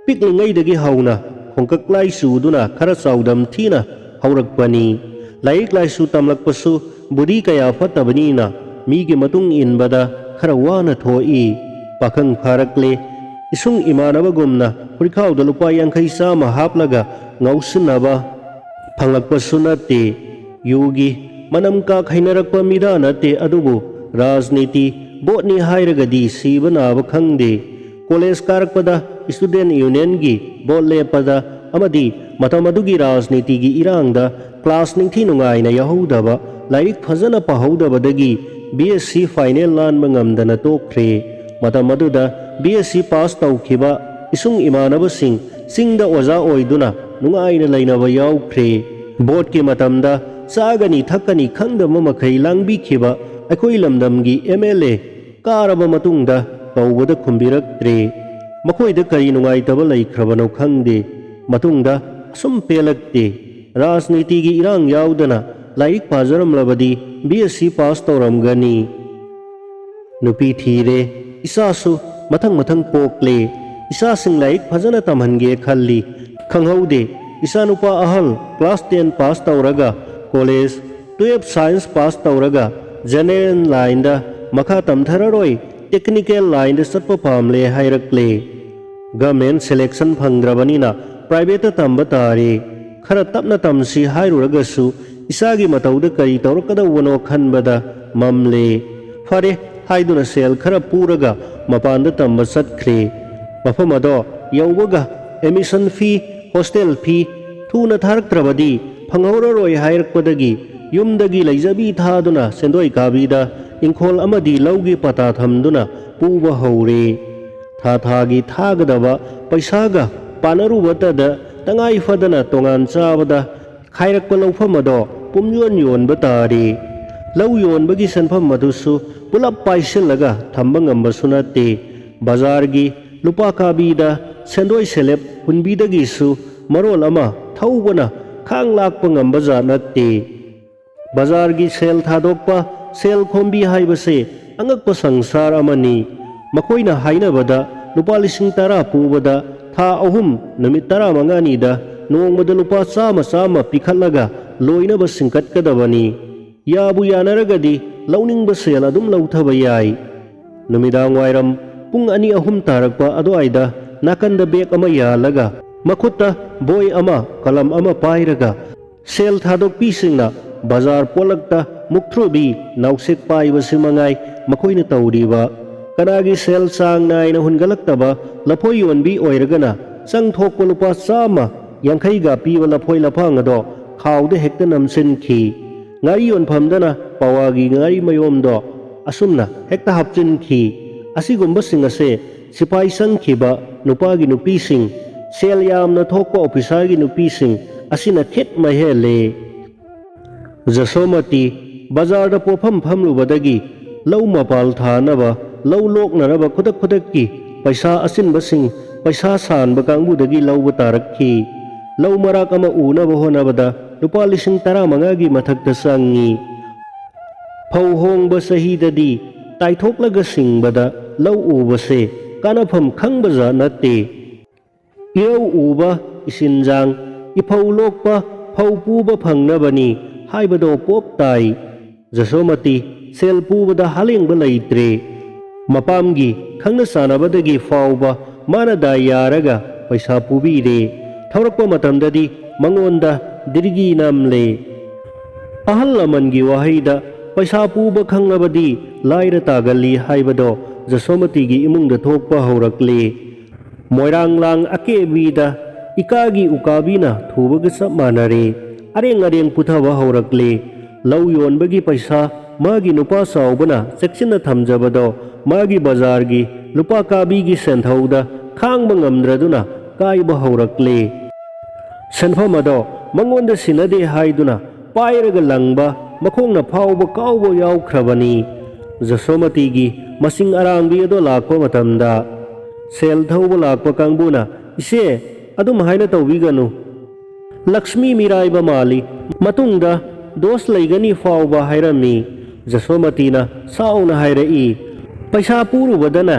ꯄꯤꯛꯂꯤꯉꯩꯗꯒꯤ ꯍꯧꯅ ꯈꯣꯡꯀꯛ ꯂꯥꯏ ꯆꯨꯗꯨꯅ ꯈꯔ ꯆꯥꯎꯗꯝ ꯊꯤꯅ ꯍꯧꯔꯛꯄꯅꯤ꯫ ꯂꯥꯏꯔꯤꯛ ꯂꯥꯏꯁꯨ ꯇꯝꯂꯛꯄꯁꯨ ꯕꯨꯙꯤ ꯀꯌꯥ ꯐꯠꯇꯕꯅꯤꯅ ꯃꯤꯒꯤ ꯃꯇꯨꯡ ꯏꯟꯕꯗ ꯈꯔ ꯋꯥꯅ ꯊꯣꯛꯏ꯫ ꯄꯥꯈꯪ ꯐꯥꯔꯛꯂꯦ꯫ ꯏꯁꯨꯡ ꯏꯃꯥꯟꯅꯕꯒꯨꯝꯅ ꯐꯨꯔꯤꯈꯥꯎꯗ ꯂꯨꯄꯥ ꯌꯥꯡꯈꯩ ꯆꯥꯝꯃ ꯍꯥꯞꯂꯒ ꯉꯥꯎꯁꯤꯟꯅꯕ ꯐꯪꯂꯛꯄꯁꯨ ꯅꯠꯇꯦ꯫ ꯌꯨꯒꯤ ꯃꯅꯝ ꯀꯥ ꯍꯩꯅꯔꯛꯄ ꯃꯤꯗꯥ ꯅꯠꯇꯦ, ꯑꯗꯨꯕꯨ ꯔꯥꯖꯅꯤꯇꯤ, ꯚꯣꯠꯅꯤ ꯍꯥꯏꯔꯒꯗꯤ ꯁꯤꯕ ꯅꯥꯕ ꯈꯪꯗꯦ꯫ ꯀꯣꯂꯦꯖ ꯀꯥꯔꯛꯄꯗ ꯁ꯭ꯇꯨꯗꯦꯟꯠ ꯌꯨꯅꯤꯌꯟꯒꯤ ꯚꯣꯠ ꯂꯦꯞꯄꯗ ꯑꯃꯗꯤ ꯃꯇꯝ ꯑꯗꯨꯒꯤ ꯔꯥꯖꯅꯤꯇꯤꯒꯤ ꯏꯔꯥꯡꯗ ꯀ꯭ꯂꯥꯁ ꯅꯤꯡꯊꯤ ꯅꯨꯡꯉꯥꯏꯅ ꯌꯥꯎꯍꯧꯗꯕ, ꯂꯥꯏꯔꯤꯛ ꯐꯖꯅ ꯄꯥꯍꯧꯗꯕꯗꯒꯤ ꯕꯤ ꯑꯦꯁ ꯁꯤ ꯐꯥꯏꯅꯦꯜ ꯂꯥꯟꯕ ꯉꯝꯗꯅ ꯇꯣꯛꯈ꯭ꯔꯦ꯫ ꯃꯇꯝ ꯑꯗꯨꯗ ꯕꯤ ꯑꯦꯁ ꯁꯤ ꯄꯥꯁ ꯇꯧꯈꯤꯕ ꯏꯁꯨꯡ ꯏꯃꯥꯟꯅꯕꯁꯤꯡ ꯆꯤꯡꯗ ꯑꯣꯖꯥ ꯑꯣꯏꯗꯨꯅ ꯅꯨꯡꯉꯥꯏꯅ ꯂꯩꯅꯕ ꯌꯥꯎꯈ꯭ꯔꯦ꯫ ꯚꯣꯠꯀꯤ ꯃꯇꯝꯗ ꯆꯥꯒꯅꯤ ꯊꯛꯀꯅꯤ ꯈꯪꯗꯕ ꯃꯈꯩ ꯂꯥꯡꯕꯤꯈꯤꯕ ꯑꯩꯈꯣꯏ ꯂꯝꯗꯝꯒꯤ ꯑꯦꯝ ꯑꯦꯜ ꯑꯦ ꯀꯥꯔꯕ ꯃꯇꯨꯡꯗ ꯀꯧꯕꯗ ꯈꯨꯝꯕꯤꯔꯛꯇ꯭ꯔꯦ꯫ ꯃꯈꯣꯏꯗ ꯀꯔꯤ ꯅꯨꯡꯉꯥꯏꯇꯕ ꯂꯩꯈ꯭ꯔꯕꯅꯣ ꯈꯪꯗꯦ꯫ ꯃꯇꯨꯡꯗ ꯑꯁꯨꯝ ꯄꯦꯜꯂꯛꯇꯦ꯫ ꯔꯥꯖꯅꯤꯇꯤꯒꯤ ꯏꯔꯥꯡ ꯌꯥꯎꯗꯅ ꯂꯥꯏꯔꯤꯛ ꯄꯥꯖꯔꯝꯂꯕꯗꯤ ꯕꯤ ꯑꯦꯁ ꯁꯤ ꯄꯥꯁ ꯇꯧꯔꯝꯒꯅꯤ꯫ ꯅꯨꯄꯤ ꯊꯤꯔꯦ, ꯏꯆꯥꯁꯨ ꯃꯊꯪ ꯃꯊꯪ ꯄꯣꯛꯂꯦ꯫ ꯏꯆꯥꯁꯤꯡ ꯂꯥꯏꯔꯤꯛ ꯐꯖꯅ ꯇꯝꯍꯟꯒꯦ ꯈꯜꯂꯤ꯫ ꯈꯪꯍꯧꯗꯦ, ꯏꯆꯥꯅꯨꯄꯥ ꯑꯍꯜ ꯀ꯭ꯂꯥꯁ ꯇꯦꯟ ꯄꯥꯁ ꯇꯧꯔꯒ ꯀꯣꯂꯦꯖ, ꯇꯨꯌꯦꯜꯐ ꯁꯥꯏꯟꯁ ꯄꯥꯁ ꯇꯧꯔꯒ ꯖꯦꯅꯦꯔꯦꯜ ꯂꯥꯏꯟꯗ ꯃꯈꯥ ꯇꯝꯊꯔꯔꯣꯏ, ꯇꯦꯛꯅꯤꯀꯦꯜ ꯂꯥꯏꯟꯗ ꯆꯠꯄ ꯄꯥꯝꯂꯦ ꯍꯥꯏꯔꯛꯂꯦ꯫ ꯒꯃꯦꯟ ꯁꯦꯂꯦꯛꯁꯟ ꯐꯪꯗ꯭ꯔꯕꯅꯤꯅ ꯄ꯭ꯔꯥꯏꯚꯦꯠꯇ ꯇꯝꯕ ꯇꯥꯔꯦ꯫ ꯈꯔ ꯇꯞꯅ ꯇꯝꯁꯤ ꯍꯥꯏꯔꯨꯔꯒꯁꯨ ꯏꯆꯥꯒꯤ ꯃꯇꯧꯗ ꯀꯔꯤ ꯇꯧꯔꯛꯀꯗꯧꯕꯅꯣ ꯈꯟꯕꯗ ꯃꯝꯂꯦ꯫ ꯐꯔꯦ ꯍꯥꯏꯗꯨꯅ ꯁꯦꯜ ꯈꯔ ꯄꯨꯔꯒ ꯃꯄꯥꯟꯗ ꯇꯝꯕ ꯆꯠꯈ꯭ꯔꯦ꯫ ꯃꯐꯝ ꯑꯗꯣ ꯌꯧꯕꯒ ꯑꯦꯃꯤꯁꯟ ꯐꯤ, ꯍꯣꯁꯇꯦꯜ ꯐꯤ ꯊꯨꯅ ꯊꯥꯔꯛꯇ꯭ꯔꯕꯗꯤ ꯐꯪꯍꯧꯔꯔꯣꯏ ꯍꯥꯏꯔꯛꯄꯗꯒꯤ ꯌꯨꯝꯗꯒꯤ ꯂꯩꯖꯕꯤ ꯊꯥꯗꯨꯅ ꯁꯦꯟꯗꯣꯏ ꯀꯥꯕꯤꯗ ꯏꯪꯈꯣꯜ ꯑꯃꯗꯤ ꯂꯧꯒꯤ ꯄꯇꯥ ꯊꯝꯗꯨꯅ ꯄꯨꯕ ꯍꯧꯔꯦ꯫ ꯊꯥ ꯊꯥꯒꯤ ꯊꯥꯒꯗꯕ ꯄꯩꯁꯥꯒ ꯄꯥꯅꯔꯨꯕꯇꯗ ꯇꯉꯥꯏ ꯐꯗꯅ ꯇꯣꯉꯥꯟ ꯆꯥꯕꯗ ꯈꯥꯏꯔꯛꯄ ꯂꯧꯐꯝ ꯑꯗꯣ ꯄꯨꯝꯌꯣꯟ ꯌꯣꯟꯕ ꯇꯥꯔꯦ꯫ ꯂꯧ ꯌꯣꯟꯕꯒꯤ ꯁꯦꯟꯐꯝ ꯑꯗꯨꯁꯨ ꯄꯨꯂꯞ ꯄꯥꯏꯁꯤꯜꯂꯒ ꯊꯝꯕ ꯉꯝꯕꯁꯨ ꯅꯠꯇꯦ꯫ ꯕꯖꯥꯔꯒꯤ ꯂꯨꯄꯥ ꯀꯥꯕꯤꯗ ꯁꯦꯟꯗꯣꯏ ꯁꯦꯂꯦꯞ ꯍꯨꯟꯕꯤꯗꯒꯤꯁꯨ ꯃꯔꯣꯜ ꯑꯃ ꯊꯧꯕꯅ ꯈꯥꯡ ꯂꯥꯛꯄ ꯉꯝꯕ ꯖꯥꯠ ꯅꯠꯇꯦ꯫ ꯕꯖꯥꯔꯒꯤ ꯁꯦꯜ ꯊꯥꯗꯣꯛꯄ, ꯁꯦꯜ ꯈꯣꯝꯕꯤ ꯍꯥꯏꯕꯁꯦ ꯑꯉꯛꯄ ꯁꯪꯁꯥꯔ ꯑꯃꯅꯤ꯫ ꯃꯈꯣꯏꯅ ꯍꯥꯏꯅꯕꯗ ꯂꯨꯄꯥ ꯂꯤꯁꯤꯡ ꯇꯔꯥ ꯄꯨꯕꯗ ꯊꯥ ꯑꯍꯨꯝ, ꯅꯨꯃꯤꯠ ꯇꯔꯥꯃꯉꯥꯅꯤꯗ ꯅꯣꯡꯃꯗ ꯂꯨꯄꯥ ꯆꯥꯝꯃ ꯆꯥꯝꯃ ꯄꯤꯈꯠꯂꯒ ꯂꯣꯏꯅꯕ ꯁꯤꯡꯀꯠꯀꯗꯕꯅꯤ꯫ ꯌꯥꯕꯨ ꯌꯥꯅꯔꯒꯗꯤ ꯂꯧꯅꯤꯡꯕ ꯁꯦꯜ ꯑꯗꯨꯝ ꯂꯧꯊꯕ ꯌꯥꯏ꯫ ꯅꯨꯃꯤꯗꯥꯡ ꯋꯥꯏꯔꯝ ꯄꯨꯡ ꯑꯅꯤ ꯑꯍꯨꯝ ꯇꯥꯔꯛꯄ ꯑꯗꯨꯋꯥꯏꯗ ꯅꯥꯀꯟꯗ ꯕꯦꯒ ꯑꯃ ꯌꯥꯜꯂꯒ ꯃꯈꯨꯠꯇ ꯕꯣꯏ ꯑꯃ ꯀꯂꯝ ꯑꯃ ꯄꯥꯏꯔꯒ ꯁꯦꯜ ꯊꯥꯗꯣꯛꯄꯤꯁꯤꯡꯅ ꯕꯖꯥꯔ ꯄꯣꯠꯂꯛꯇ ꯃꯨꯛꯊ꯭ꯔꯨꯕꯤ ꯅꯥꯎꯁꯦꯛ ꯄꯥꯏꯕꯁꯤ ꯃꯉꯥꯏ ꯃꯈꯣꯏꯅ ꯇꯧꯔꯤꯕ꯫ ꯀꯅꯥꯒꯤ ꯁꯦꯜ ꯆꯥꯡ ꯅꯥꯏꯅ ꯍꯨꯟꯒꯠꯂꯛꯇꯕ ꯂꯐꯣꯏ ꯌꯣꯟꯕꯤ ꯑꯣꯏꯔꯒꯅ ꯆꯪ ꯊꯣꯛꯄ ꯂꯨꯄꯥ ꯆꯥꯝꯃ ꯌꯥꯡꯈꯩꯒ ꯄꯤꯕ ꯂꯐꯣꯏ ꯂꯐꯥꯡ ꯑꯗꯣ ꯈꯥꯎꯗ ꯍꯦꯛꯇ ꯅꯝꯁꯤꯟꯈꯤ꯫ ꯉꯥꯔꯤ ꯌꯣꯟꯐꯝꯗꯅ ꯄꯋꯥꯒꯤ ꯉꯥꯔꯤ ꯃꯌꯣꯝꯗꯣ ꯑꯁꯨꯝꯅ ꯍꯦꯛꯇ ꯍꯥꯞꯆꯤꯟꯈꯤ꯫ ꯑꯁꯤꯒꯨꯝꯕꯁꯤꯡ ꯑꯁꯦ ꯁꯤꯐꯥꯏ ꯆꯪꯈꯤꯕ ꯅꯨꯄꯥꯒꯤ ꯅꯨꯄꯤꯁꯤꯡ, ꯁꯦꯜ ꯌꯥꯝꯅ ꯊꯣꯛꯄ ꯑꯣꯐꯤꯁꯥꯔꯒꯤ ꯅꯨꯄꯤꯁꯤꯡ ꯑꯁꯤꯅ ꯈꯤꯠ ꯃꯍꯦꯜꯂꯦ꯫ ꯖꯁꯣꯃꯇꯤ ꯕꯖꯥꯔꯗ ꯄꯣꯠꯐꯝ ꯐꯝꯂꯨꯕꯗꯒꯤ ꯂꯧ ꯃꯄꯥꯜ ꯊꯥꯅꯕ, ꯂꯧ ꯂꯣꯛꯅꯅꯕ ꯈꯨꯗꯛ ꯈꯨꯗꯛꯀꯤ ꯄꯩꯁꯥ ꯑꯆꯤꯟꯕꯁꯤꯡ, ꯄꯩꯁꯥ ꯁꯥꯟꯕ ꯀꯥꯡꯕꯨꯗꯒꯤ ꯂꯧꯕ ꯇꯥꯔꯛꯈꯤ꯫ ꯂꯧ ꯃꯔꯥꯛ ꯑꯃ ꯎꯅꯕ ꯍꯣꯠꯅꯕꯗ ꯂꯨꯄꯥ ꯂꯤꯁꯤꯡ ꯇꯔꯥꯃꯉꯥꯒꯤ ꯃꯊꯛꯇ ꯆꯪꯉꯤ꯫ ꯐꯧ ꯍꯣꯡꯕ ꯆꯍꯤꯗꯗꯤ ꯇꯥꯏꯊꯣꯛꯂꯒ ꯁꯤꯡꯕꯗ ꯂꯧ ꯎꯕꯁꯦ ꯀꯥꯟꯅꯐꯝ ꯈꯪꯕꯖꯥꯠ ꯅꯠꯇꯦ꯫ ꯏꯔꯧ ꯎꯕ, ꯏꯁꯤꯟꯖꯥꯡ, ꯏꯐꯧ ꯂꯣꯛꯄ, ꯐꯧ ꯄꯨꯕ ꯐꯪꯅꯕꯅꯤ ꯍꯥꯏꯕꯗꯣ ꯄꯣꯞ ꯇꯥꯏ꯫ ꯖꯁꯣꯃꯇꯤ ꯁꯦꯜ ꯄꯨꯕꯗ ꯍꯥꯂꯦꯡꯕ ꯂꯩꯇ꯭ꯔꯦ꯫ ꯃꯄꯥꯝꯒꯤ ꯈꯪꯅ ꯆꯥꯟꯅꯕꯗꯒꯤ ꯐꯥꯎꯕ ꯃꯥꯅ ꯗꯥꯏ ꯌꯥꯔꯒ ꯄꯩꯁꯥ ꯄꯨꯕꯤꯔꯦ꯫ ꯊꯧꯔꯛꯄ ꯃꯇꯝꯗꯗꯤ ꯃꯉꯣꯟꯗ ꯗꯤꯔꯒꯤ ꯅꯝꯂꯦ꯫ ꯑꯍꯜ ꯂꯃꯟꯒꯤ ꯋꯥꯍꯩꯗ ꯄꯩꯁꯥ ꯄꯨꯕ ꯈꯪꯂꯕꯗꯤ ꯂꯥꯏꯔ ꯇꯥꯒꯜꯂꯤ ꯍꯥꯏꯕꯗꯣ ꯖꯁꯣꯃꯇꯤꯒꯤ ꯏꯃꯨꯡꯗ ꯊꯣꯛꯄ ꯍꯧꯔꯛꯂꯦ꯫ ꯃꯣꯏꯔꯥꯡ ꯂꯥꯡ ꯑꯀꯦꯕꯤꯗ ꯏꯀꯥꯒꯤ ꯎꯀꯥꯕꯤꯅ ꯊꯨꯕꯒ ꯆꯞ ꯃꯥꯟꯅꯔꯦ꯫ ꯑꯔꯦꯡ ꯑꯔꯦꯡ ꯄꯨꯊꯕ ꯍꯧꯔꯛꯂꯦ꯫ ꯂꯧ ꯌꯣꯟꯕꯒꯤ ꯄꯩꯁꯥ ꯃꯥꯒꯤ ꯅꯨꯄꯥ ꯆꯥꯎꯕꯅ ꯆꯦꯛꯁꯤꯟꯅ ꯊꯝꯖꯕꯗꯣ ꯃꯥꯒꯤ ꯕꯖꯥꯔꯒꯤ ꯂꯨꯄꯥ ꯀꯥꯕꯤꯒꯤ ꯁꯦꯟꯊꯧꯗ ꯈꯥꯡꯕ ꯉꯝꯗ꯭ꯔꯗꯨꯅ ꯀꯥꯏꯕ ꯍꯧꯔꯛꯂꯦ꯫ ꯁꯦꯟꯐꯝ ꯑꯗꯣ ꯃꯉꯣꯟꯗ ꯁꯤꯟꯅꯗꯦ ꯍꯥꯏꯗꯨꯅ ꯄꯥꯏꯔꯒ ꯂꯪꯕ, ꯃꯈꯣꯡꯅ ꯐꯥꯎꯕ ꯀꯥꯎꯕ ꯌꯥꯎꯈ꯭ꯔꯕꯅꯤ꯫ ꯖꯁꯣꯃꯇꯤꯒꯤ ꯃꯁꯤꯡ ꯑꯔꯥꯡꯕꯤ ꯑꯗꯣ ꯂꯥꯛꯄ ꯃꯇꯝꯗ ꯁꯦꯜ ꯊꯧꯕ ꯂꯥꯛꯄ ꯀꯥꯡꯕꯨꯅ, "ꯏꯆꯦ, ꯑꯗꯨꯝ ꯍꯥꯏꯅ ꯇꯧꯕꯤꯒꯅꯨ꯫ ꯂꯛꯁꯃꯤ ꯃꯤꯔꯥꯏꯕ ꯃꯥꯜꯂꯤ꯫ ꯃꯇꯨꯡꯗ ꯗꯣꯁ ꯂꯩꯒꯅꯤ ꯐꯥꯎꯕ ꯍꯥꯏꯔꯝꯃꯤ꯫" ꯖꯁꯣꯃꯇꯤꯅ ꯁꯥꯎꯅ ꯍꯥꯏꯔꯛꯏ, "ꯄꯩꯁꯥ ꯄꯨꯔꯨꯕꯗꯅ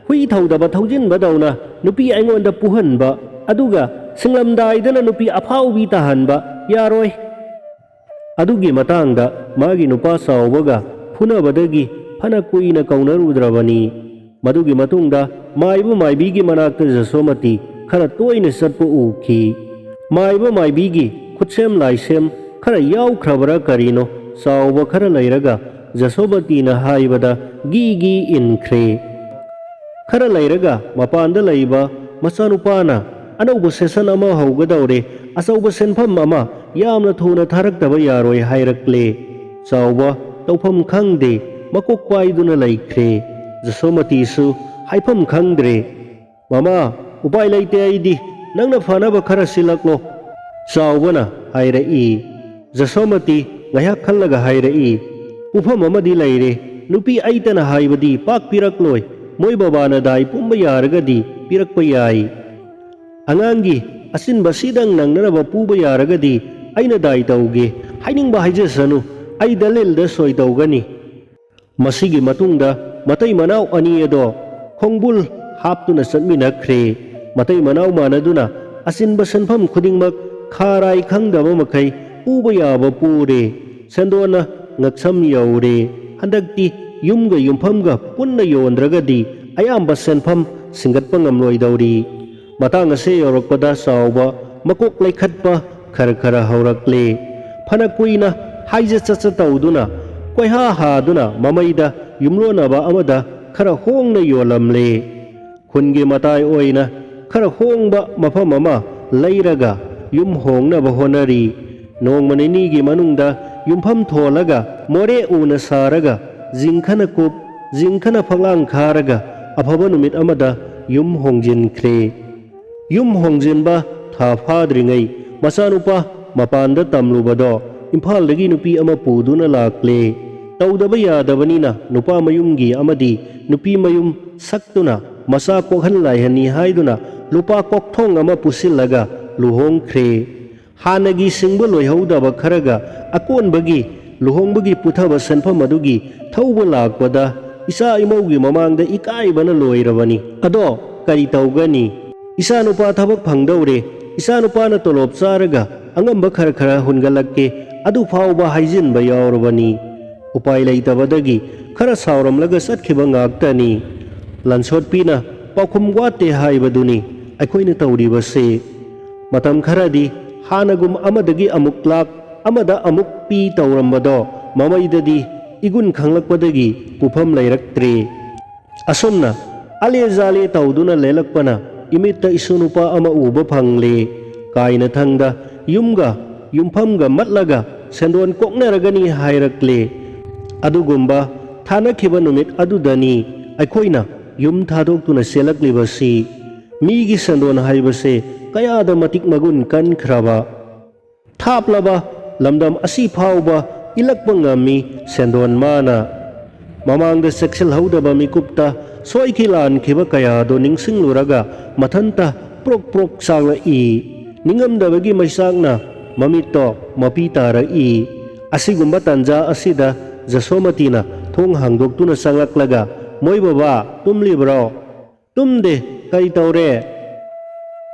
ꯍꯨꯏ ꯊꯧꯗꯕ ꯊꯧꯖꯤꯟꯕꯗꯧꯅ ꯅꯨꯄꯤ ꯑꯩꯉꯣꯟꯗ ꯄꯨꯍꯟꯕ, ꯑꯗꯨꯒ ꯁꯤꯡꯂꯝꯗꯥꯏꯗꯅ ꯅꯨꯄꯤ ꯑꯐꯥꯎꯕꯤ ꯇꯥꯍꯟꯕ ꯌꯥꯔꯣꯏ꯫" ꯑꯗꯨꯒꯤ ꯃꯇꯥꯡꯗ ꯃꯥꯒꯤ ꯅꯨꯄꯥ ꯆꯥꯎꯕꯒ ꯐꯨꯅꯕꯗꯒꯤ ꯐꯅ ꯀꯨꯏꯅ ꯀꯧꯅꯔꯨꯗ꯭ꯔꯕꯅꯤ꯫ ꯃꯗꯨꯒꯤ ꯃꯇꯨꯡꯗ ꯃꯥꯏꯕ ꯃꯥꯏꯕꯤꯒꯤ ꯃꯅꯥꯛꯇ ꯖꯁꯣꯃꯇꯤ ꯈꯔ ꯇꯣꯏꯅ ꯆꯠꯄ ꯎꯈꯤ꯫ ꯃꯥꯏꯕ ꯃꯥꯏꯕꯤꯒꯤ ꯈꯨꯠꯁꯦꯝ ꯂꯥꯏꯁꯦꯝ ꯈꯔ ꯌꯥꯎꯈ꯭ꯔꯕꯔꯥ ꯀꯔꯤꯅꯣ, ꯆꯥꯎꯕ ꯈꯔ ꯂꯩꯔꯒ ꯖꯁꯣꯃꯇꯤꯅ ꯍꯥꯏꯕꯗ ꯒꯤ ꯒꯤ ꯏꯟꯈ꯭ꯔꯦ꯫ ꯈꯔ ꯂꯩꯔꯒ ꯃꯄꯥꯟꯗ ꯂꯩꯕ ꯃꯆꯥꯅꯨꯄꯥꯅ, "ꯑꯅꯧꯕ ꯁꯦꯁꯟ ꯑꯃ ꯍꯧꯒꯗꯧꯔꯦ, ꯑꯆꯧꯕ ꯁꯦꯟꯐꯝ ꯑꯃ ꯌꯥꯝꯅ ꯊꯨꯅ ꯊꯥꯔꯛꯇꯕ ꯌꯥꯔꯣꯏ" ꯍꯥꯏꯔꯛꯂꯦ꯫ ꯆꯥꯎꯕ ꯇꯧꯐꯝ ꯈꯪꯗꯦ, ꯃꯀꯣꯛ ꯄꯥꯏꯗꯨꯅ ꯂꯩꯈ꯭ꯔꯦ꯫ ꯖꯁꯣꯃꯇꯤꯁꯨ ꯍꯥꯏꯐꯝ ꯈꯪꯗ꯭ꯔꯦ꯫ "ꯃꯃꯥ, ꯎꯄꯥꯏ ꯂꯩꯇꯦ ꯑꯩꯗꯤ, ꯅꯪꯅ ꯐꯅꯕ ꯈꯔ ꯁꯤꯜꯂꯛꯂꯣ꯫" ꯆꯥꯎꯕꯅ ꯍꯥꯏꯔꯛꯏ꯫ ꯖꯁꯣꯃꯇꯤ ꯉꯥꯏꯍꯥꯛ ꯈꯜꯂꯒ ꯍꯥꯏꯔꯛꯏ, "ꯄꯨꯐꯝ ꯑꯃꯗꯤ ꯂꯩꯔꯦ꯫ ꯅꯨꯄꯤ ꯑꯩꯇꯅ ꯍꯥꯏꯕꯗꯤ ꯄꯥꯛ ꯄꯤꯔꯛꯂꯣꯏ꯫ ꯃꯣꯏ ꯕꯕꯥꯅ ꯗꯥꯏ ꯄꯨꯝꯕ ꯌꯥꯔꯒꯗꯤ ꯄꯤꯔꯛꯄ ꯌꯥꯏ꯫ ꯑꯉꯥꯡꯒꯤ ꯑꯆꯤꯟꯕ ꯁꯤꯗꯪ ꯅꯪꯅꯅꯕ ꯄꯨꯕ ꯌꯥꯔꯒꯗꯤ ꯑꯩꯅ ꯗꯥꯏ ꯇꯧꯒꯦ꯫ ꯍꯥꯏꯅꯤꯡꯕ ꯍꯥꯏꯖꯁꯅꯨ, ꯑꯩ ꯗꯂꯤꯜꯗ ꯁꯣꯏ ꯇꯧꯒꯅꯤ"꯫ ꯃꯁꯤꯒꯤ ꯃꯇꯨꯡꯗ ꯃꯇꯩ ꯃꯅꯥꯎ ꯑꯅꯤ ꯑꯗꯣ ꯈꯣꯡꯕꯨꯜ ꯍꯥꯞꯇꯨꯅ ꯆꯠꯃꯤꯟꯅꯈ꯭ꯔꯦ꯫ ꯃꯇꯩ ꯃꯅꯥꯎ ꯃꯥꯟꯅꯗꯨꯅ ꯑꯆꯤꯟꯕ ꯁꯦꯟꯐꯝ ꯈꯨꯗꯤꯡꯃꯛ ꯈꯥꯔꯥꯏ ꯈꯪꯗꯕ ꯃꯈꯩ ꯄꯨꯕ ꯌꯥꯕ ꯄꯨꯔꯦ꯫ ꯁꯦꯟꯗꯣꯟꯅ ꯉꯛꯁꯝ ꯌꯧꯔꯦ꯫ ꯍꯟꯗꯛꯇꯤ ꯌꯨꯝꯒ ꯌꯨꯝꯐꯝꯒ ꯄꯨꯟꯅ ꯌꯣꯟꯗ꯭ꯔꯒꯗꯤ ꯑꯌꯥꯝꯕ ꯁꯦꯟꯐꯝ ꯁꯤꯡꯒꯠꯄ ꯉꯝꯂꯣꯏꯗꯧꯔꯤ꯫ ꯃꯇꯥꯡ ꯑꯁꯦ ꯌꯧꯔꯛꯄꯗ ꯆꯥꯎꯕ ꯃꯀꯣꯛ ꯂꯩꯈꯠꯄ ꯈꯔ ꯈꯔ ꯍꯧꯔꯛꯂꯦ꯫ ꯐꯅ ꯀꯨꯏꯅ ꯍꯥꯏꯖ ꯆꯠꯆ ꯇꯧꯗꯨꯅ, ꯀꯣꯏꯍꯥ ꯍꯥꯗꯨꯅ ꯃꯃꯩꯗ ꯌꯨꯝꯂꯣꯟꯅꯕ ꯑꯃꯗ ꯈꯔ ꯍꯣꯡꯅ ꯌꯣꯜꯂꯝꯂꯦ꯫ ꯈꯨꯟꯒꯤ ꯃꯇꯥꯏ ꯑꯣꯏꯅ ꯈꯔ ꯍꯣꯡꯕ ꯃꯐꯝ ꯑꯃ ꯂꯩꯔꯒ ꯌꯨꯝ ꯍꯣꯡꯅꯕ ꯍꯣꯠꯅꯔꯤ꯫ ꯅꯣꯡꯃ ꯅꯤꯅꯤꯒꯤ ꯃꯅꯨꯡꯗ ꯌꯨꯝꯐꯝ ꯊꯣꯜꯂꯒ, ꯃꯣꯔꯦ ꯎꯅ ꯁꯥꯔꯒ, ꯖꯤꯡꯈꯅ ꯀꯨꯞ, ꯖꯤꯡꯈꯅ ꯐꯛꯂꯥꯡ ꯈꯥꯔꯒ, ꯑꯐꯕ ꯅꯨꯃꯤꯠ ꯑꯃꯗ ꯌꯨꯝ ꯍꯣꯡꯖꯤꯟꯈ꯭ꯔꯦ꯫ ꯌꯨꯝ ꯍꯣꯡꯖꯤꯟꯕ ꯊꯥ ꯐꯥꯗ꯭ꯔꯤꯉꯩ ꯃꯆꯥꯅꯨꯄꯥ ꯃꯄꯥꯟꯗ ꯇꯝꯂꯨꯕꯗꯣ ꯏꯝꯐꯥꯜꯗꯒꯤ ꯅꯨꯄꯤ ꯑꯃ ꯄꯨꯗꯨꯅ ꯂꯥꯛꯂꯦ꯫ ꯇꯧꯗꯕ ꯌꯥꯗꯕꯅꯤꯅ ꯅꯨꯄꯥ ꯃꯌꯨꯝꯒꯤ ꯑꯃꯗꯤ ꯅꯨꯄꯤ ꯃꯌꯨꯝ ꯁꯛꯇꯨꯅ ꯃꯆꯥ ꯀꯣꯛꯍꯟ ꯂꯥꯏꯍꯟꯅꯤ ꯍꯥꯏꯗꯨꯅ ꯂꯨꯄꯥ ꯀꯣꯛꯊꯣꯡ ꯑꯃ ꯄꯨꯁꯤꯜꯂꯒ ꯂꯨꯍꯣꯡꯈ꯭ꯔꯦ꯫ ꯍꯥꯟꯅꯒꯤ ꯁꯤꯡꯕ ꯂꯣꯏꯍꯧꯗꯕ ꯈꯔꯒ ꯑꯀꯣꯟꯕꯒꯤ ꯂꯨꯍꯣꯡꯕꯒꯤ ꯄꯨꯊꯕ ꯁꯦꯟꯐꯝ ꯑꯗꯨꯒꯤ ꯊꯧꯕ ꯂꯥꯛꯄꯗ ꯏꯆꯥ ꯏꯃꯧꯒꯤ ꯃꯃꯥꯡꯗ ꯏꯀꯥꯏꯕꯅ ꯂꯣꯏꯔꯕꯅꯤ꯫ ꯑꯗꯣ ꯀꯔꯤ ꯇꯧꯒꯅꯤ? ꯏꯆꯥꯅꯨꯄꯥ ꯊꯕꯛ ꯐꯪꯗꯧꯔꯦ, ꯏꯆꯥꯅꯨꯄꯥꯅ ꯇꯣꯂꯣꯞ ꯆꯥꯔꯒ ꯑꯉꯝꯕ ꯈꯔ ꯈꯔ ꯍꯨꯟꯒꯠꯂꯛꯀꯦ, ꯑꯗꯨ ꯐꯥꯎꯕ ꯍꯥꯏꯖꯤꯟꯕ ꯌꯥꯎꯔꯕꯅꯤ꯫ ꯎꯄꯥꯏ ꯂꯩꯇꯕꯗꯒꯤ ꯈꯔ ꯁꯥꯎꯔꯝꯂꯒ ꯆꯠꯈꯤꯕ ꯉꯥꯛꯇꯅꯤ꯫ ꯂꯟꯁꯣꯠꯄꯤꯅ ꯄꯥꯎꯈꯨꯝ ꯋꯥꯠꯇꯦ ꯍꯥꯏꯕꯗꯨꯅꯤ ꯑꯩꯈꯣꯏꯅ ꯇꯧꯔꯤꯕꯁꯦ꯫ ꯃꯇꯝ ꯈꯔꯗꯤ ꯍꯥꯟꯅꯒꯨꯝ ꯑꯃꯗꯒꯤ ꯑꯃꯨꯛ ꯂꯥꯛ, ꯑꯃꯗ ꯑꯃꯨꯛ ꯄꯤ ꯇꯧꯔꯝꯕꯗꯣ ꯃꯃꯩꯗꯗꯤ ꯏꯒꯨꯟ ꯈꯪꯂꯛꯄꯗꯒꯤ ꯄꯨꯐꯝ ꯂꯩꯔꯛꯇ꯭ꯔꯦ꯫ ꯑꯁꯨꯝꯅ ꯑꯂꯦ ꯖꯥꯂꯦ ꯇꯧꯗꯨꯅ ꯂꯦꯜꯂꯛꯄꯅ ꯏꯃꯤꯠꯇ ꯏꯁꯨ ꯅꯨꯄꯥ ꯑꯃ ꯎꯕ ꯐꯪꯂꯦ꯫ ꯀꯥꯏꯅꯊꯪꯗ ꯌꯨꯝꯒ ꯌꯨꯝꯐꯝꯒ ꯃꯠꯂꯒ ꯁꯦꯟꯗꯣꯟ ꯀꯣꯛꯅꯔꯒꯅꯤ ꯍꯥꯏꯔꯛꯂꯦ꯫ ꯑꯗꯨꯒꯨꯝꯕ ꯊꯥꯅꯈꯤꯕ ꯅꯨꯃꯤꯠ ꯑꯗꯨꯗꯅꯤ ꯑꯩꯈꯣꯏꯅ ꯌꯨꯝ ꯊꯥꯗꯣꯛꯇꯨꯅ ꯆꯦꯜꯂꯛꯂꯤꯕꯁꯤ꯫ ꯃꯤꯒꯤ ꯁꯦꯟꯗꯣꯟ ꯍꯥꯏꯕꯁꯦ ꯀꯌꯥꯗ ꯃꯇꯤꯛ ꯃꯒꯨꯟ ꯀꯟꯈ꯭ꯔꯕ꯫ ꯊꯥꯞꯂꯕ ꯂꯝꯗꯝ ꯑꯁꯤ ꯐꯥꯎꯕ ꯏꯜꯂꯛꯄ ꯉꯝꯃꯤ ꯁꯦꯟꯗꯣꯟ ꯃꯥꯅ꯫ ꯃꯃꯥꯡꯗ ꯆꯦꯛꯁꯤꯜꯍꯧꯗꯕ ꯃꯤꯀꯨꯞꯇ ꯁꯣꯏꯈꯤ ꯂꯥꯟꯈꯤꯕ ꯀꯌꯥꯗꯣ ꯅꯤꯡꯁꯤꯡꯂꯨꯔꯒ ꯃꯊꯟꯇ ꯄ꯭ꯔꯣꯛ ꯄ꯭ꯔꯣꯛ ꯆꯥꯛꯂꯛꯏ꯫ ꯅꯤꯡꯉꯝꯗꯕꯒꯤ ꯃꯩꯆꯥꯛꯅ ꯃꯃꯤꯠꯇꯣ ꯃꯄꯤ ꯇꯥꯔꯛꯏ꯫ ꯑꯁꯤꯒꯨꯝꯕ ꯇꯥꯟꯖꯥ ꯑꯁꯤꯗ ꯖꯁꯣꯃꯇꯤꯅ ꯊꯣꯡ ꯍꯥꯡꯗꯣꯛꯇꯨꯅ ꯆꯪꯂꯛꯂꯒ, "ꯃꯣꯏ ꯕꯕꯥ, ꯇꯨꯝꯂꯤꯕ꯭ꯔꯣ?" "ꯇꯨꯝꯗꯦ, ꯀꯔꯤ ꯇꯧꯔꯦ?"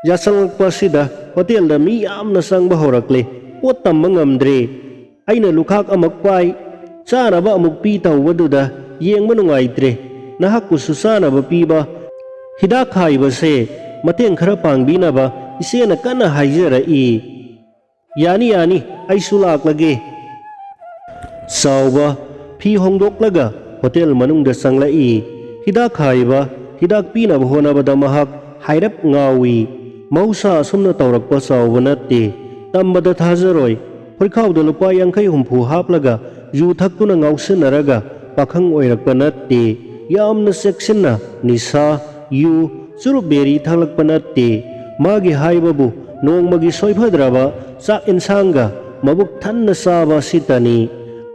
ꯌꯥꯆꯪꯂꯛꯄ ꯑꯁꯤꯗ ꯍꯣꯇꯦꯜꯗ ꯃꯤ ꯌꯥꯝꯅ ꯆꯪꯕ ꯍꯧꯔꯛꯂꯦ꯫ ꯄꯣꯠ ꯇꯝꯕ ꯉꯝꯗ꯭ꯔꯦ꯫ ꯑꯩꯅ ꯂꯨꯈꯥꯛ ꯑꯃꯨꯛ ꯄꯥꯏ, ꯆꯥꯅꯕ ꯑꯃꯨꯛ ꯄꯤ ꯇꯧꯕꯗꯨꯗ ꯌꯦꯡꯕ ꯅꯨꯡꯉꯥꯏꯇ꯭ꯔꯦ꯫ ꯅꯍꯥꯛꯄꯨꯁꯨ ꯆꯥꯅꯕ ꯄꯤꯕ ꯍꯤꯗꯥꯛ ꯈꯥꯏꯕꯁꯦ ꯃꯇꯦꯡ ꯈꯔ ꯄꯥꯡꯕꯤꯅꯕ ꯏꯆꯦꯅ ꯀꯟꯅ ꯍꯥꯏꯖꯔꯛꯏ꯫ "ꯌꯥꯅꯤ, ꯌꯥꯅꯤ, ꯑꯩꯁꯨ ꯂꯥꯛꯂꯒꯦ"꯫ ꯆꯥꯎꯕ ꯐꯤ ꯍꯣꯡꯗꯣꯛꯂꯒ ꯍꯣꯇꯦꯜ ꯃꯅꯨꯡꯗ ꯆꯪꯂꯛꯏ꯫ ꯍꯤꯗꯥꯛ ꯈꯥꯏꯕ ꯍꯤꯗꯥꯛ ꯄꯤꯅꯕ ꯍꯣꯠꯅꯕꯗ ꯃꯍꯥꯛ ꯍꯥꯏꯔꯞ ꯉꯥꯎꯏ꯫ ꯃꯍꯧꯁꯥ ꯑꯁꯨꯝꯅ ꯇꯧꯔꯛꯄ ꯆꯥꯎꯕ ꯅꯠꯇꯦ꯫ ꯇꯝꯕꯗ ꯊꯥꯖꯔꯣꯏ꯫ ꯐꯨꯔꯤꯈꯥꯎꯗ ꯂꯨꯄꯥ ꯌꯥꯡꯈꯩ ꯍꯨꯝꯐꯨ ꯍꯥꯞꯂꯒ ꯌꯨ ꯊꯛꯇꯨꯅ ꯉꯥꯎꯁꯤꯟꯅꯔꯒ ꯄꯥꯈꯪ ꯑꯣꯏꯔꯛꯄ ꯅꯠꯇꯦ꯫ ꯌꯥꯝꯅ ꯆꯦꯛꯁꯤꯟꯅ ꯅꯤꯁꯥ, ꯌꯨ, ꯆꯨꯔꯨꯞ ꯕꯦꯔꯤ ꯊꯛꯂꯛꯄ ꯅꯠꯇꯦ꯫ ꯃꯥꯒꯤ ꯍꯥꯏꯕꯕꯨ ꯅꯣꯡꯃꯒꯤ ꯁꯣꯏꯐꯗ꯭ꯔꯕ ꯆꯥꯛ ꯏꯟꯁꯥꯡꯒ ꯃꯕꯨꯛ ꯊꯟꯅ ꯆꯥꯕ ꯑꯁꯤꯇꯅꯤ꯫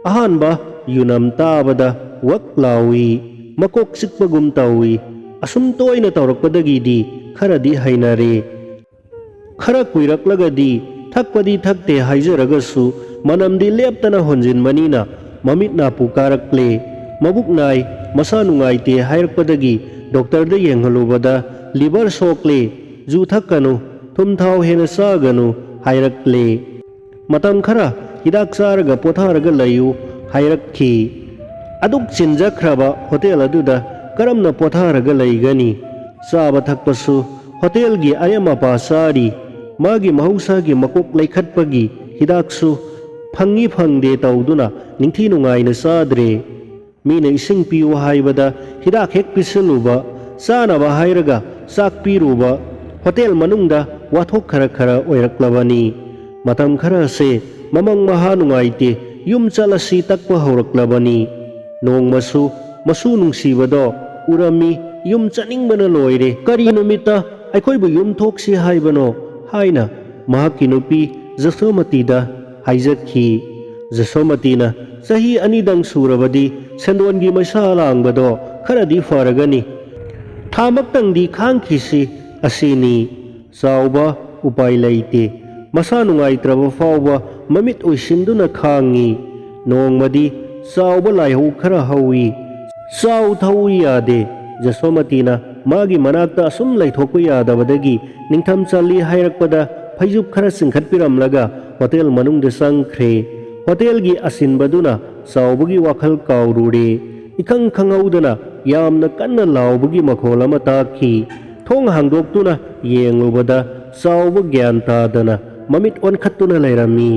ꯑꯍꯥꯟꯕ ꯌꯨꯅꯝ ꯇꯥꯕꯗ ꯋꯛ ꯂꯥꯎꯏ, ꯃꯀꯣꯛ ꯆꯤꯛꯄꯒꯨꯝ ꯇꯧꯏ꯫ ꯑꯁꯨꯝ ꯇꯣꯏꯅ ꯇꯧꯔꯛꯄꯗꯒꯤꯗꯤ ꯈꯔꯗꯤ ꯍꯩꯅꯔꯦ꯫ ꯈꯔ ꯀꯨꯏꯔꯛꯂꯒꯗꯤ ꯊꯛꯄꯗꯤ ꯊꯛꯇꯦ ꯍꯥꯏꯖꯔꯒꯁꯨ ꯃꯅꯝꯗꯤ ꯂꯦꯞꯇꯅ ꯍꯣꯟꯖꯤꯟꯕꯅꯤꯅ ꯃꯃꯤꯠ ꯅꯥꯄꯨ ꯀꯥꯔꯛꯂꯦ꯫ ꯃꯕꯨꯛ ꯅꯥꯏ, ꯃꯁꯥ ꯅꯨꯡꯉꯥꯏꯇꯦ ꯍꯥꯏꯔꯛꯄꯗꯒꯤ ꯗꯣꯛꯇꯔꯗ ꯌꯦꯡꯍꯜꯂꯨꯕꯗ ꯂꯤꯚꯔ ꯁꯣꯛꯂꯦ, ꯖꯨ ꯊꯛꯀꯅꯨ, ꯊꯨꯝ ꯊꯥꯎ ꯍꯦꯟꯅ ꯆꯥꯒꯅꯨ ꯍꯥꯏꯔꯛꯂꯦ꯫ ꯃꯇꯝ ꯈꯔ ꯍꯤꯗꯥꯛ ꯆꯥꯔꯒ ꯄꯣꯊꯥꯔꯒ ꯂꯩꯌꯨ ꯍꯥꯏꯔꯛꯈꯤ꯫ ꯑꯗꯨꯛ ꯆꯤꯟꯖꯈ꯭ꯔꯕ ꯍꯣꯇꯦꯜ ꯑꯗꯨꯗ ꯀꯔꯝꯅ ꯄꯣꯊꯥꯔꯒ ꯂꯩꯒꯅꯤ? ꯆꯥꯕ ꯊꯛꯄꯁꯨ ꯍꯣꯇꯦꯜꯒꯤ ꯑꯔꯦꯝ ꯑꯄꯥ ꯆꯥꯔꯤ꯫ ꯃꯥꯒꯤ ꯃꯍꯧꯁꯥꯒꯤ ꯃꯀꯣꯛ ꯂꯩꯈꯠꯄꯒꯤ ꯍꯤꯗꯥꯛꯁꯨ ꯐꯪꯏ ꯐꯪꯗꯦ ꯇꯧꯗꯨꯅ ꯅꯤꯡꯊꯤ ꯅꯨꯡꯉꯥꯏꯅ ꯆꯥꯗ꯭ꯔꯦ꯫ ꯃꯤꯅ ꯏꯁꯤꯡ ꯄꯤꯌꯨ ꯍꯥꯏꯕꯗ ꯍꯤꯗꯥꯛ ꯍꯦꯛ ꯄꯤꯁꯤꯜꯂꯨꯕ, ꯆꯥꯅꯕ ꯍꯥꯏꯔꯒ ꯆꯥꯛ ꯄꯤꯔꯨꯕ, ꯍꯣꯇꯦꯜ ꯃꯅꯨꯡꯗ ꯋꯥꯊꯣꯛ ꯈꯔ ꯈꯔ ꯑꯣꯏꯔꯛꯂꯕꯅꯤ꯫ ꯃꯇꯝ ꯈꯔꯁꯦ ꯃꯃꯪ ꯃꯍꯥ ꯅꯨꯡꯉꯥꯏꯇꯦ, ꯌꯨꯝ ꯆꯠꯂꯁꯤ ꯇꯛꯄ ꯍꯧꯔꯛꯂꯕꯅꯤ꯫ ꯅꯣꯡꯃꯁꯨ ꯃꯁꯨ ꯅꯨꯡꯁꯤꯕꯗꯣ ꯎꯔꯝꯃꯤ, ꯌꯨꯝ ꯆꯠꯅꯤꯡꯕꯅ ꯂꯣꯏꯔꯦ꯫ "ꯀꯔꯤ ꯅꯨꯃꯤꯠꯇ ꯑꯩꯈꯣꯏꯕꯨ ꯌꯨꯝ ꯊꯣꯛꯁꯤ ꯍꯥꯏꯕꯅꯣ?" ꯍꯥꯏꯅ ꯃꯍꯥꯛꯀꯤ ꯅꯨꯄꯤ ꯖꯁꯣꯃꯇꯤꯗ ꯍꯥꯏꯖꯈꯤ꯫ ꯖꯁꯣꯃꯇꯤꯅ, "ꯆꯍꯤ ꯑꯅꯤꯗꯪ ꯁꯨꯔꯕꯗꯤ ꯁꯦꯟꯗꯣꯟꯒꯤ ꯃꯩꯁꯥ ꯂꯥꯡꯕꯗꯣ ꯈꯔꯗꯤ ꯐꯔꯒꯅꯤ꯫ ꯊꯥꯃꯛꯇꯪꯗꯤ ꯈꯥꯡꯈꯤꯁꯤ ꯑꯁꯤꯅꯤ꯫" ꯆꯥꯎꯕ ꯎꯄꯥꯏ ꯂꯩꯇꯦ꯫ ꯃꯁꯥ ꯅꯨꯡꯉꯥꯏꯇ꯭ꯔꯕ ꯐꯥꯎꯕ ꯃꯃꯤꯠ ꯎꯏꯁꯤꯟꯗꯨꯅ ꯈꯥꯡꯉꯤ꯫ ꯅꯣꯡꯃꯗꯤ ꯆꯥꯎꯕ ꯂꯥꯏꯍꯧ ꯈꯔ ꯍꯧꯏ꯫ ꯆꯥꯎ ꯊꯛꯎ ꯌꯥꯗꯦ꯫ ꯖꯁꯣꯃꯇꯤꯅ ꯃꯥꯒꯤ ꯃꯅꯥꯛꯇ ꯑꯁꯨꯝ ꯂꯩꯊꯣꯛꯄ ꯌꯥꯗꯕꯗꯒꯤ ꯅꯤꯡꯊꯝ ꯆꯜꯂꯤ ꯍꯥꯏꯔꯛꯄꯗ ꯐꯩꯖꯨꯞ ꯈꯔ ꯆꯤꯡꯈꯠꯄꯤꯔꯝꯂꯒ ꯍꯣꯇꯦꯜ ꯃꯅꯨꯡꯗ ꯆꯪꯈ꯭ꯔꯦ꯫ ꯍꯣꯇꯦꯜꯒꯤ ꯑꯁꯤꯟꯕꯗꯨꯅ ꯆꯥꯎꯕꯒꯤ ꯋꯥꯈꯜ ꯀꯥꯎꯔꯨꯔꯦ꯫ ꯏꯈꯪ ꯈꯪꯍꯧꯗꯅ ꯌꯥꯝꯅ ꯀꯟꯅ ꯂꯥꯎꯕꯒꯤ ꯃꯈꯣꯜ ꯑꯃ ꯇꯥꯈꯤ꯫ ꯊꯣꯡ ꯍꯥꯡꯗꯣꯛꯇꯨꯅ ꯌꯦꯡꯂꯨꯕꯗ ꯆꯥꯎꯕ ꯒ꯭ꯌꯥꯟ ꯇꯥꯗꯅ ꯃꯃꯤꯠ ꯑꯣꯟꯈꯠꯇꯨꯅ ꯂꯩꯔꯝꯃꯤ꯫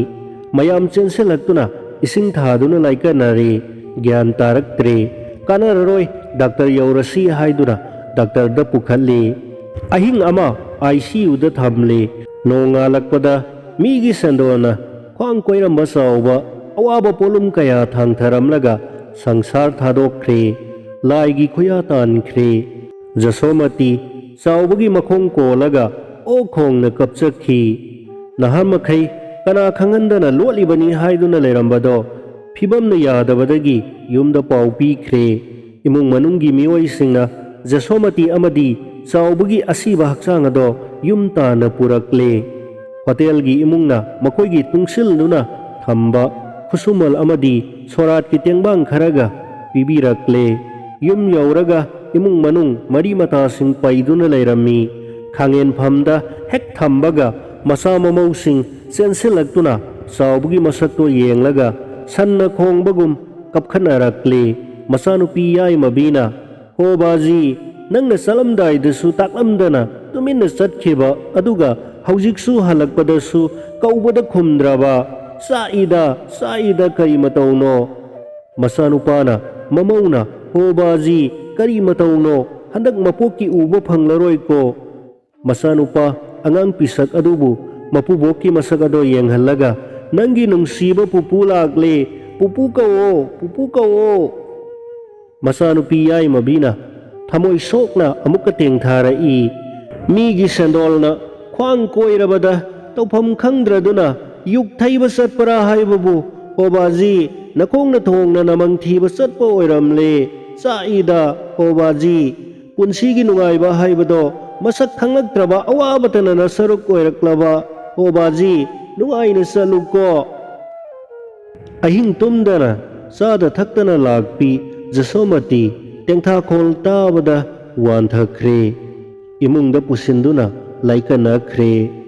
ꯃꯌꯥꯝ ꯆꯦꯟꯁꯤꯜꯂꯛꯇꯨꯅ ꯏꯁꯤꯡ ꯊꯥꯗꯨꯅ ꯂꯥꯏꯀꯠꯅꯔꯦ꯫ ꯒ꯭ꯌꯥꯟ ꯇꯥꯔꯛꯇ꯭ꯔꯦ꯫ "ꯀꯥꯟꯅꯔꯔꯣꯏ, ꯗꯥꯛꯇꯔ ꯌꯧꯔꯁꯤ" ꯍꯥꯏꯗꯨꯅ ꯗꯥꯛꯇꯔꯗ ꯄꯨꯈꯠꯂꯦ꯫ ꯑꯍꯤꯡ ꯑꯃ ꯑꯥꯏ ꯁꯤ ꯌꯨꯗ ꯊꯝꯂꯦ꯫ ꯅꯣꯡꯉꯥꯜꯂꯛꯄꯗ ꯃꯤꯒꯤ ꯁꯦꯟꯗꯣꯟꯅ ꯈ꯭ꯋꯥꯡ ꯀꯣꯏꯔꯝꯕ ꯆꯥꯎꯕ ꯑꯋꯥꯕ ꯄꯣꯠꯂꯨꯝ ꯀꯌꯥ ꯊꯥꯡꯊꯔꯝꯂꯒ ꯁꯪꯁꯥꯔ ꯊꯥꯗꯣꯛꯈ꯭ꯔꯦ꯫ ꯂꯥꯏꯒꯤ ꯈꯨꯌꯥ ꯇꯥꯟꯈ꯭ꯔꯦ꯫ ꯖꯁꯣꯃꯇꯤ ꯆꯥꯎꯕꯒꯤ ꯃꯈꯣꯡ ꯀꯣꯜꯂꯒ ꯑꯣꯛ ꯈꯣꯡꯅ ꯀꯞꯆꯈꯤ꯫ ꯅꯍꯥ ꯃꯈꯩ ꯀꯅꯥ ꯈꯪꯍꯟꯗꯅ ꯂꯣꯠꯂꯤꯕꯅꯤ ꯍꯥꯏꯗꯨꯅ ꯂꯩꯔꯝꯕꯗꯣ ꯐꯤꯕꯝꯅ ꯌꯥꯗꯕꯗꯒꯤ ꯌꯨꯝꯗ ꯄꯥꯎ ꯄꯤꯈ꯭ꯔꯦ꯫ ꯏꯃꯨꯡ ꯃꯅꯨꯡꯒꯤ ꯃꯤꯑꯣꯏꯁꯤꯡꯅ ꯖꯁꯣꯃꯇꯤ ꯑꯃꯗꯤ ꯆꯥꯎꯕꯒꯤ ꯑꯁꯤꯕ ꯍꯛꯆꯥꯡ ꯑꯗꯣ ꯌꯨꯝ ꯇꯥꯟꯅ ꯄꯨꯔꯛꯂꯦ꯫ ꯍꯣꯇꯦꯜꯒꯤ ꯏꯃꯨꯡꯅ ꯃꯈꯣꯏꯒꯤ ꯇꯨꯡꯁꯤꯜꯗꯨꯅ ꯊꯝꯕ ꯈꯨꯠꯁꯨꯃꯜ ꯑꯃꯗꯤ ꯁꯣꯔꯥꯠꯀꯤ ꯇꯦꯡꯕꯥꯡ ꯈꯔꯒ ꯄꯤꯕꯤꯔꯛꯂꯦ꯫ ꯌꯨꯝ ꯌꯧꯔꯒ ꯏꯃꯨꯡ ꯃꯅꯨꯡ ꯃꯔꯤ ꯃꯇꯥꯁꯤꯡ ꯄꯩꯗꯨꯅ ꯂꯩꯔꯝꯃꯤ꯫ ꯈꯥꯡꯉꯦꯟꯐꯝꯗ ꯍꯦꯛ ꯊꯝꯕꯒ ꯃꯆꯥ ꯃꯃꯧꯁꯤꯡ ꯆꯦꯟꯁꯤꯜꯂꯛꯇꯨꯅ ꯆꯥꯎꯕꯒꯤ ꯃꯁꯛꯇꯣ ꯌꯦꯡꯂꯒ ꯁꯟꯅ ꯈꯣꯡꯕꯒꯨꯝ ꯀꯞꯈꯠꯅꯔꯛꯂꯦ꯫ ꯃꯆꯥꯅꯨꯄꯤ ꯌꯥꯏꯃꯕꯤꯅ, "ꯍꯣ ꯕꯥꯖꯤ, ꯅꯪꯅ ꯆꯠꯂꯝꯗꯥꯏꯗꯁꯨ ꯇꯥꯛꯂꯝꯗꯅ ꯇꯨꯃꯤꯟꯅ ꯆꯠꯈꯤꯕ, ꯑꯗꯨꯒ ꯍꯧꯖꯤꯛꯁꯨ ꯍꯜꯂꯛꯄꯗꯁꯨ ꯀꯧꯕꯗ ꯈꯨꯝꯗ꯭ꯔꯕ꯫ ꯆꯥꯛꯏꯗ, ꯆꯥꯛꯏꯗ, ꯀꯔꯤ ꯃꯇꯧꯅꯣ?" ꯃꯆꯥꯅꯨꯄꯥꯅ, ꯃꯃꯧꯅ, "ꯍꯣ ꯕꯥꯖꯤ, ꯀꯔꯤ ꯃꯇꯧꯅꯣ? ꯍꯟꯗꯛ ꯃꯄꯣꯛꯀꯤ ꯎꯕ ꯐꯪꯂꯔꯣꯏꯀꯣ?" ꯃꯆꯥꯅꯨꯄꯥ ꯑꯉꯥꯡ ꯄꯤꯁꯛ ꯑꯗꯨꯕꯨ ꯃꯄꯨꯕꯣꯛꯀꯤ ꯃꯁꯛ ꯑꯗꯣ ꯌꯦꯡꯍꯜꯂꯒ, "ꯅꯪꯒꯤ ꯅꯨꯡꯁꯤꯕ ꯄꯨꯄꯨ ꯂꯥꯛꯂꯦ, ꯄꯨꯄꯨ ꯀꯧꯑꯣ, ꯄꯨꯄꯨ ꯀꯧꯑꯣ꯫" ꯃꯆꯥꯅꯨꯄꯤ ꯌꯥꯏꯃꯕꯤꯅ ꯊꯃꯣꯏ ꯁꯣꯛꯅ ꯑꯃꯨꯛꯀ ꯇꯦꯡꯊꯥꯔꯛꯏ꯫ ꯃꯤꯒꯤ ꯁꯦꯟꯗꯣꯜꯅ ꯈ꯭ꯋꯥꯡ ꯀꯣꯏꯔꯕꯗ ꯇꯧꯐꯝ ꯈꯪꯗ꯭ꯔꯗꯨꯅ ꯌꯨꯛ ꯊꯩꯕ ꯆꯠꯄꯔꯥ ꯍꯥꯏꯕꯕꯨ, ꯍꯣ ꯕꯥꯖꯤ, ꯅꯈꯣꯡꯅ ꯊꯣꯡꯅ ꯅꯃꯪ ꯊꯤꯕ ꯆꯠꯄ ꯑꯣꯏꯔꯝꯂꯦ꯫ ꯆꯥꯛꯏꯗ, ꯍꯣ ꯕꯥꯖꯤ, ꯄꯨꯟꯁꯤꯒꯤ ꯅꯨꯡꯉꯥꯏꯕ ꯍꯥꯏꯕꯗꯣ ꯃꯁꯛ ꯈꯪꯂꯛꯇ꯭ꯔꯕ ꯑꯋꯥꯕꯇꯅ ꯅꯁꯔꯨꯛ ꯑꯣꯏꯔꯛꯂꯕ꯫ ꯍꯣ ꯕꯥꯖꯤ, ꯅꯨꯡꯉꯥꯏꯅ ꯆꯠꯂꯨꯀꯣ꯫ ꯑꯍꯤꯡ ꯇꯨꯝꯗꯅ ꯆꯥꯗ ꯊꯛꯇꯅ ꯂꯥꯛꯄꯤ ꯖꯁꯣꯃꯇꯤ ꯇꯦꯡꯊꯥꯈꯣꯜ ꯇꯥꯕꯗ ꯋꯥꯟꯊꯈ꯭ꯔꯦ꯫ ꯏꯃꯨꯡꯗ ꯄꯨꯁꯤꯟꯗꯨꯅ ꯂꯥꯏꯀꯠꯅꯈ꯭ꯔꯦ꯫